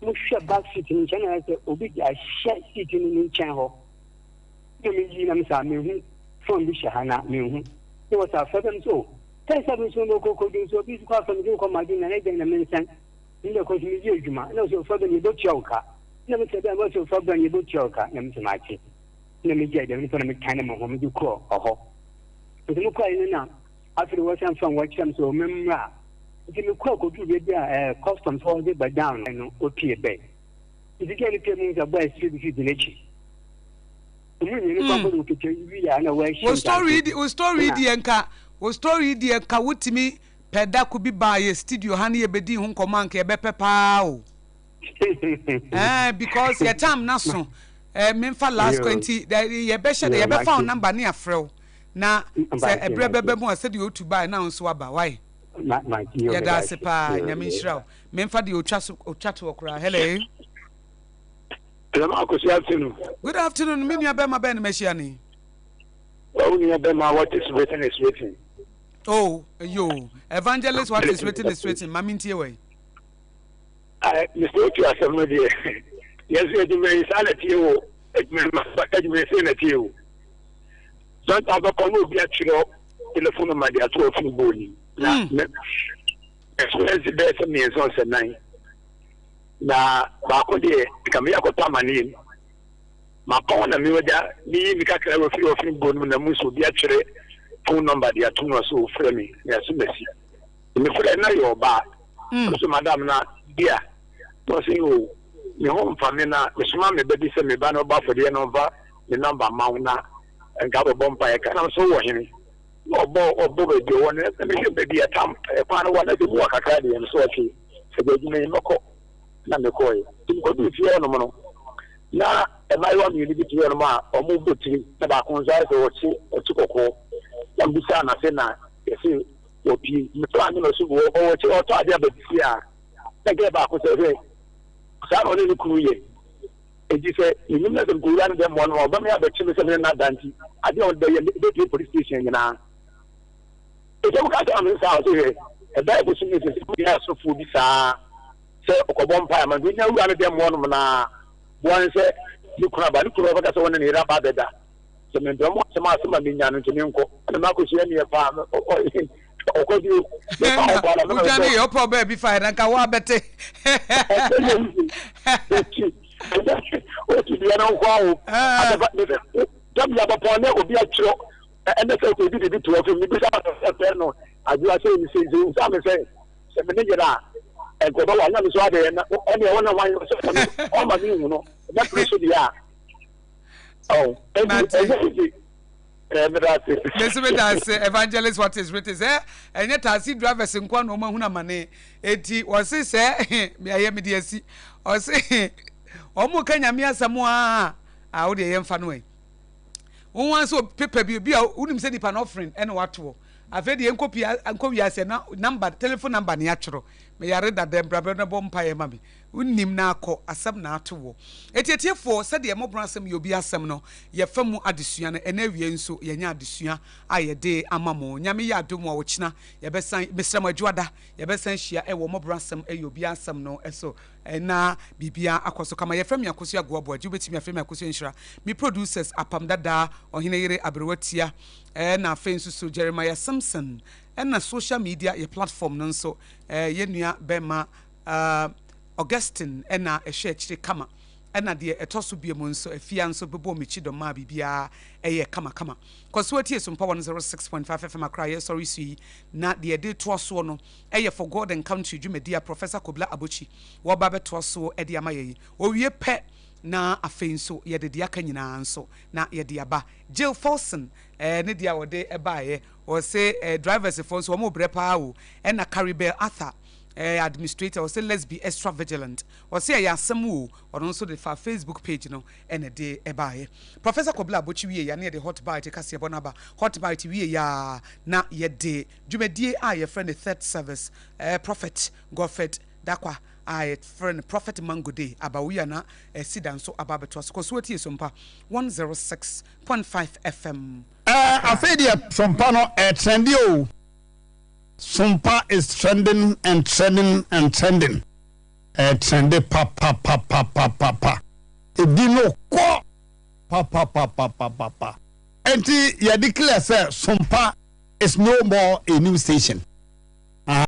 mohwɛ back seat no nkyɛn na ayɛ sɛ obi de ahyɛ seat no ne nkyɛn hɔ na meyi na mesa mehu phone bi hyɛ ha na mehu na wɔ sɛ afɛ bɛm so sɛ sɛ bi nso mokɔkɔdu nso obi kɔ afɛ me kɔ ma de na ne dɛn na mensan ne kɔ so meyɛ adwuma na sɛ ɔfa bɛn yɛbɛtua wo ka na mesɛ bɛn sɛ ɔfa bɛn yɛbɛtua wo ka na mesɛ makye na megyae dɛm nipa na metane me ho mede kɔɔ ɔhɔ nti mekɔɛ no na afei wɔsan fa wɔkyerɛ me sɛ ɔmemmra nti mekɔɔ kɔduru baabi a customs hɔ de ba down no ɔpie bɛn nti gya no pie mu sɛ bɔɛ siri bi fi di n'akyi ɔmu nyɛ nipa bɔ no kete wi a na wɔahyɛ wo story di wo story deɛ nka wo story deɛ nka wotumi pɛ da ko bi baa yɛ studio ha ne yɛbɛdi ho nkɔmmɔ anka yɛbɛpɛ paa o because yɛ time na so memfa last kwan nti yɛbɛhyɛ dɛ yɛbɛfa wo number ne afrɛ wo na sɛ ɛberɛ bɛbɛ mu a sɛdeɛ otu baa na wo nso aba wae yɛda ase paa Nyame nhyira wo memfa deɛ otwa so otwa toɔ koraa. Hello. Hello, Akosi afternoon. Good afternoon. Me nua bɛma bɛn na mahyia ni. Wo nua bɛma what is written is written. Oh, yo. Evangelist what is written is written. Ma mintie wei. Ah, Mr. Otu asɛm no deɛ. Yɛn nso adwuma yi saa na tie wo. Adwuma ma adwuma yi sɛ na tie wo. Sometimes bɛkɔ na obi atwerɛ telephone number de ato ɔfiri bɔɔli. Na me experience bɛyɛ sɛ mmiɛnsa ɔsɛ nan. Na baako deɛ nka meyɛ akɔtɔ amaneɛ mu. Mapɔn na me agya meyi me kakra wɔ firi ɔfiri bɔ no mu na mu sɛ obi atwerɛ phone number de ato mu a sɛ ɔfrɛ me na ɛso masi. Mefrɛ na yɛ ɔbaa. Ɔsɛ madam na bia na ɔsɛ o me ho mfa me na mesoma me ba bi sɛ me ba no ɔba afɔdeɛ na ɔmfa ne number ma wo na nka bɛbɔ mpaeɛ ka na so wɔ hene na ɔbɔ ɔbɔ baabi ɔwɔ no na mehwɛ baabi ɛtam ɛkwan no wɔ na sɛ mu wɔ kakra deɛ no so ɔte sɛ baabi adwuma yi mɛkɔ na mekɔɛ nti mekɔduu fie hɔnom no na mmaayewa mmienu bi te hɔnom a wɔbɔ tiri na baako nso ayɛ sɛ ɔkye ɔkye kɔkɔɔ na mbisaa no ase na yɛse wɔpie metɔ ane na ɔso ɔwɔ kye ɔtɔ adeɛ aba fie a na gɛɛ baako sɛ hwɛ saa na ɔne ne kunu yɛ enti sɛ menim na sɛ mekɔwura no dɛ mmoa no a ɔbɛme abɛkye me sɛ mene no ada nti adeɛ a ɔde bɛyɛ bɛpie police station nyinaa ɛsɛ mo ka sɛ ame saa ɔsɛ hwɛ ɛbɛyɛ bosom ne sɛ sɛ yɛ asɔfoɔ bi saa sɛ ɔkɔbɔ mpaeɛ ama nti onya wura no dɛm hɔnom na boa ne sɛ ne kunu aba ne kunu ɔbɛka sɛ wɔne ne yere aba abɛda sɛ mempɛ mo asɛm a asɛm a menya no nti menkɔ ɛna makɔhyia neɛ paa ɔkɔ bio mefa ho paa na mena wodwane yɛ ɔpɛ ɔbaa bi fa yɛ na nka woabɛte ɔti deɛ no nkɔ awo dabia bɔpɔn ne obi atwerɛ ɛnɛ sɛ obi de bi to ɔfam mebisa sɛ no adwoa sɛ sɛ sɛ sɛ Sɛ me ne yere a, nka ɔbɛware na me nso adɛn na ɔne ɛwɔ na wan sɛ ɔne ɔma me hu no mɛpere so deɛ a ɔn ɛnti ɛnyɛ easy ɛɛ meda ase. Mesi meda ase evangelist what is written sɛ ɛnyɛ taxi drivers nko na wɔn ahunu amane eti wɔse sɛ ɛyɛ mede asi ɔse wɔn ka nyame asɛm a a wo deɛ yɛmfa no ɛ wɔn wɔn nso pepa bi bi a wonim sɛ nipa no offering ɛna watoɔ Afei deɛ nkɔ pie nkɔ wiase na number telephone number ne atwerɛ me yare dada mbrabɛ na bɔ mpaeɛ ma me wonim na akɔ asɛm na ato wɔ eti atiefoɔ sɛdeɛ mmɔborɔ asɛm yɛ obi asɛm no yɛfa mu adesua no ɛnɛ awie nso yɛnya adesua a yɛde ama mo nyame yɛ adom a ɔkyena yɛbɛsan mesrɛ mo adwoada yɛbɛsan hyia ɛwɔ mmɔborɔ asɛm ɛyɛ obi asɛm no ɛso na biribiara akɔ so kama. Yɛfrɛ me Akosua Agoa Boagye, wobɛtumi afrɛ me Akosua Nhyira. Me producers, Apam Dadaa, Ɔhene Yere Aberewa Tia, ɛna afei nso so Jeremiah Simpson, ɛna social media yɛ platform no nso, yɛn nua bɛma Augustine ɛna ɛhwɛ akyire kama. Ɛna deɛ ɛtɔ so biom nso, Afia nso bɛbɔɔ me kyidɔm maa biribiara ɛyɛɛ kama kama. Kɔ so tie Sompa 106.5 FM Accra yɛsɔre so yi, na deɛ ɛde toa soɔ no, ɛyɛ For God and Country dwumadi a Professor Kobla Abotsi wɔreba abɛtoa so de ama yɛn yi. Owie pɛ na afei nso yɛde deɛ aka nyinaa nso na yɛde aba. Jill Forson eh, ne deɛ a ɔde baeɛ, ɔse eh, drivers foɔ nso wɔn rebrɛ paa o. Ɛna Caribel Arthur eh, administrator, ɔse let's be extra vigilant. Ɔse ɛyɛ asɛm o, ɔno nso de fa Facebook page no ɛna ɛde baeɛ. Professor Kobla Abotsi wie yɛ a na yɛde Hot Bite kaseɛbɔ no aba. Hot Bite wie yɛ a na yɛde Dwumadie a yɛfrɛ no Third Service, Prophet Godfred Dakwa a yɛfrɛ no Prophet Mango Day aba wo yi a na Sida nso aba abɛtoa so. Kɔ so tie Sompa 106.5 FM. Ɛɛ afei deɛ Sompa no ɛɛtrɛnde oo. Sompa is trending and trending and trending. Ɛɛtrɛnde papapapapapa. Ebi no kɔ papapapapapa. Enti yɛ declare sɛ Sompa is no more a new station.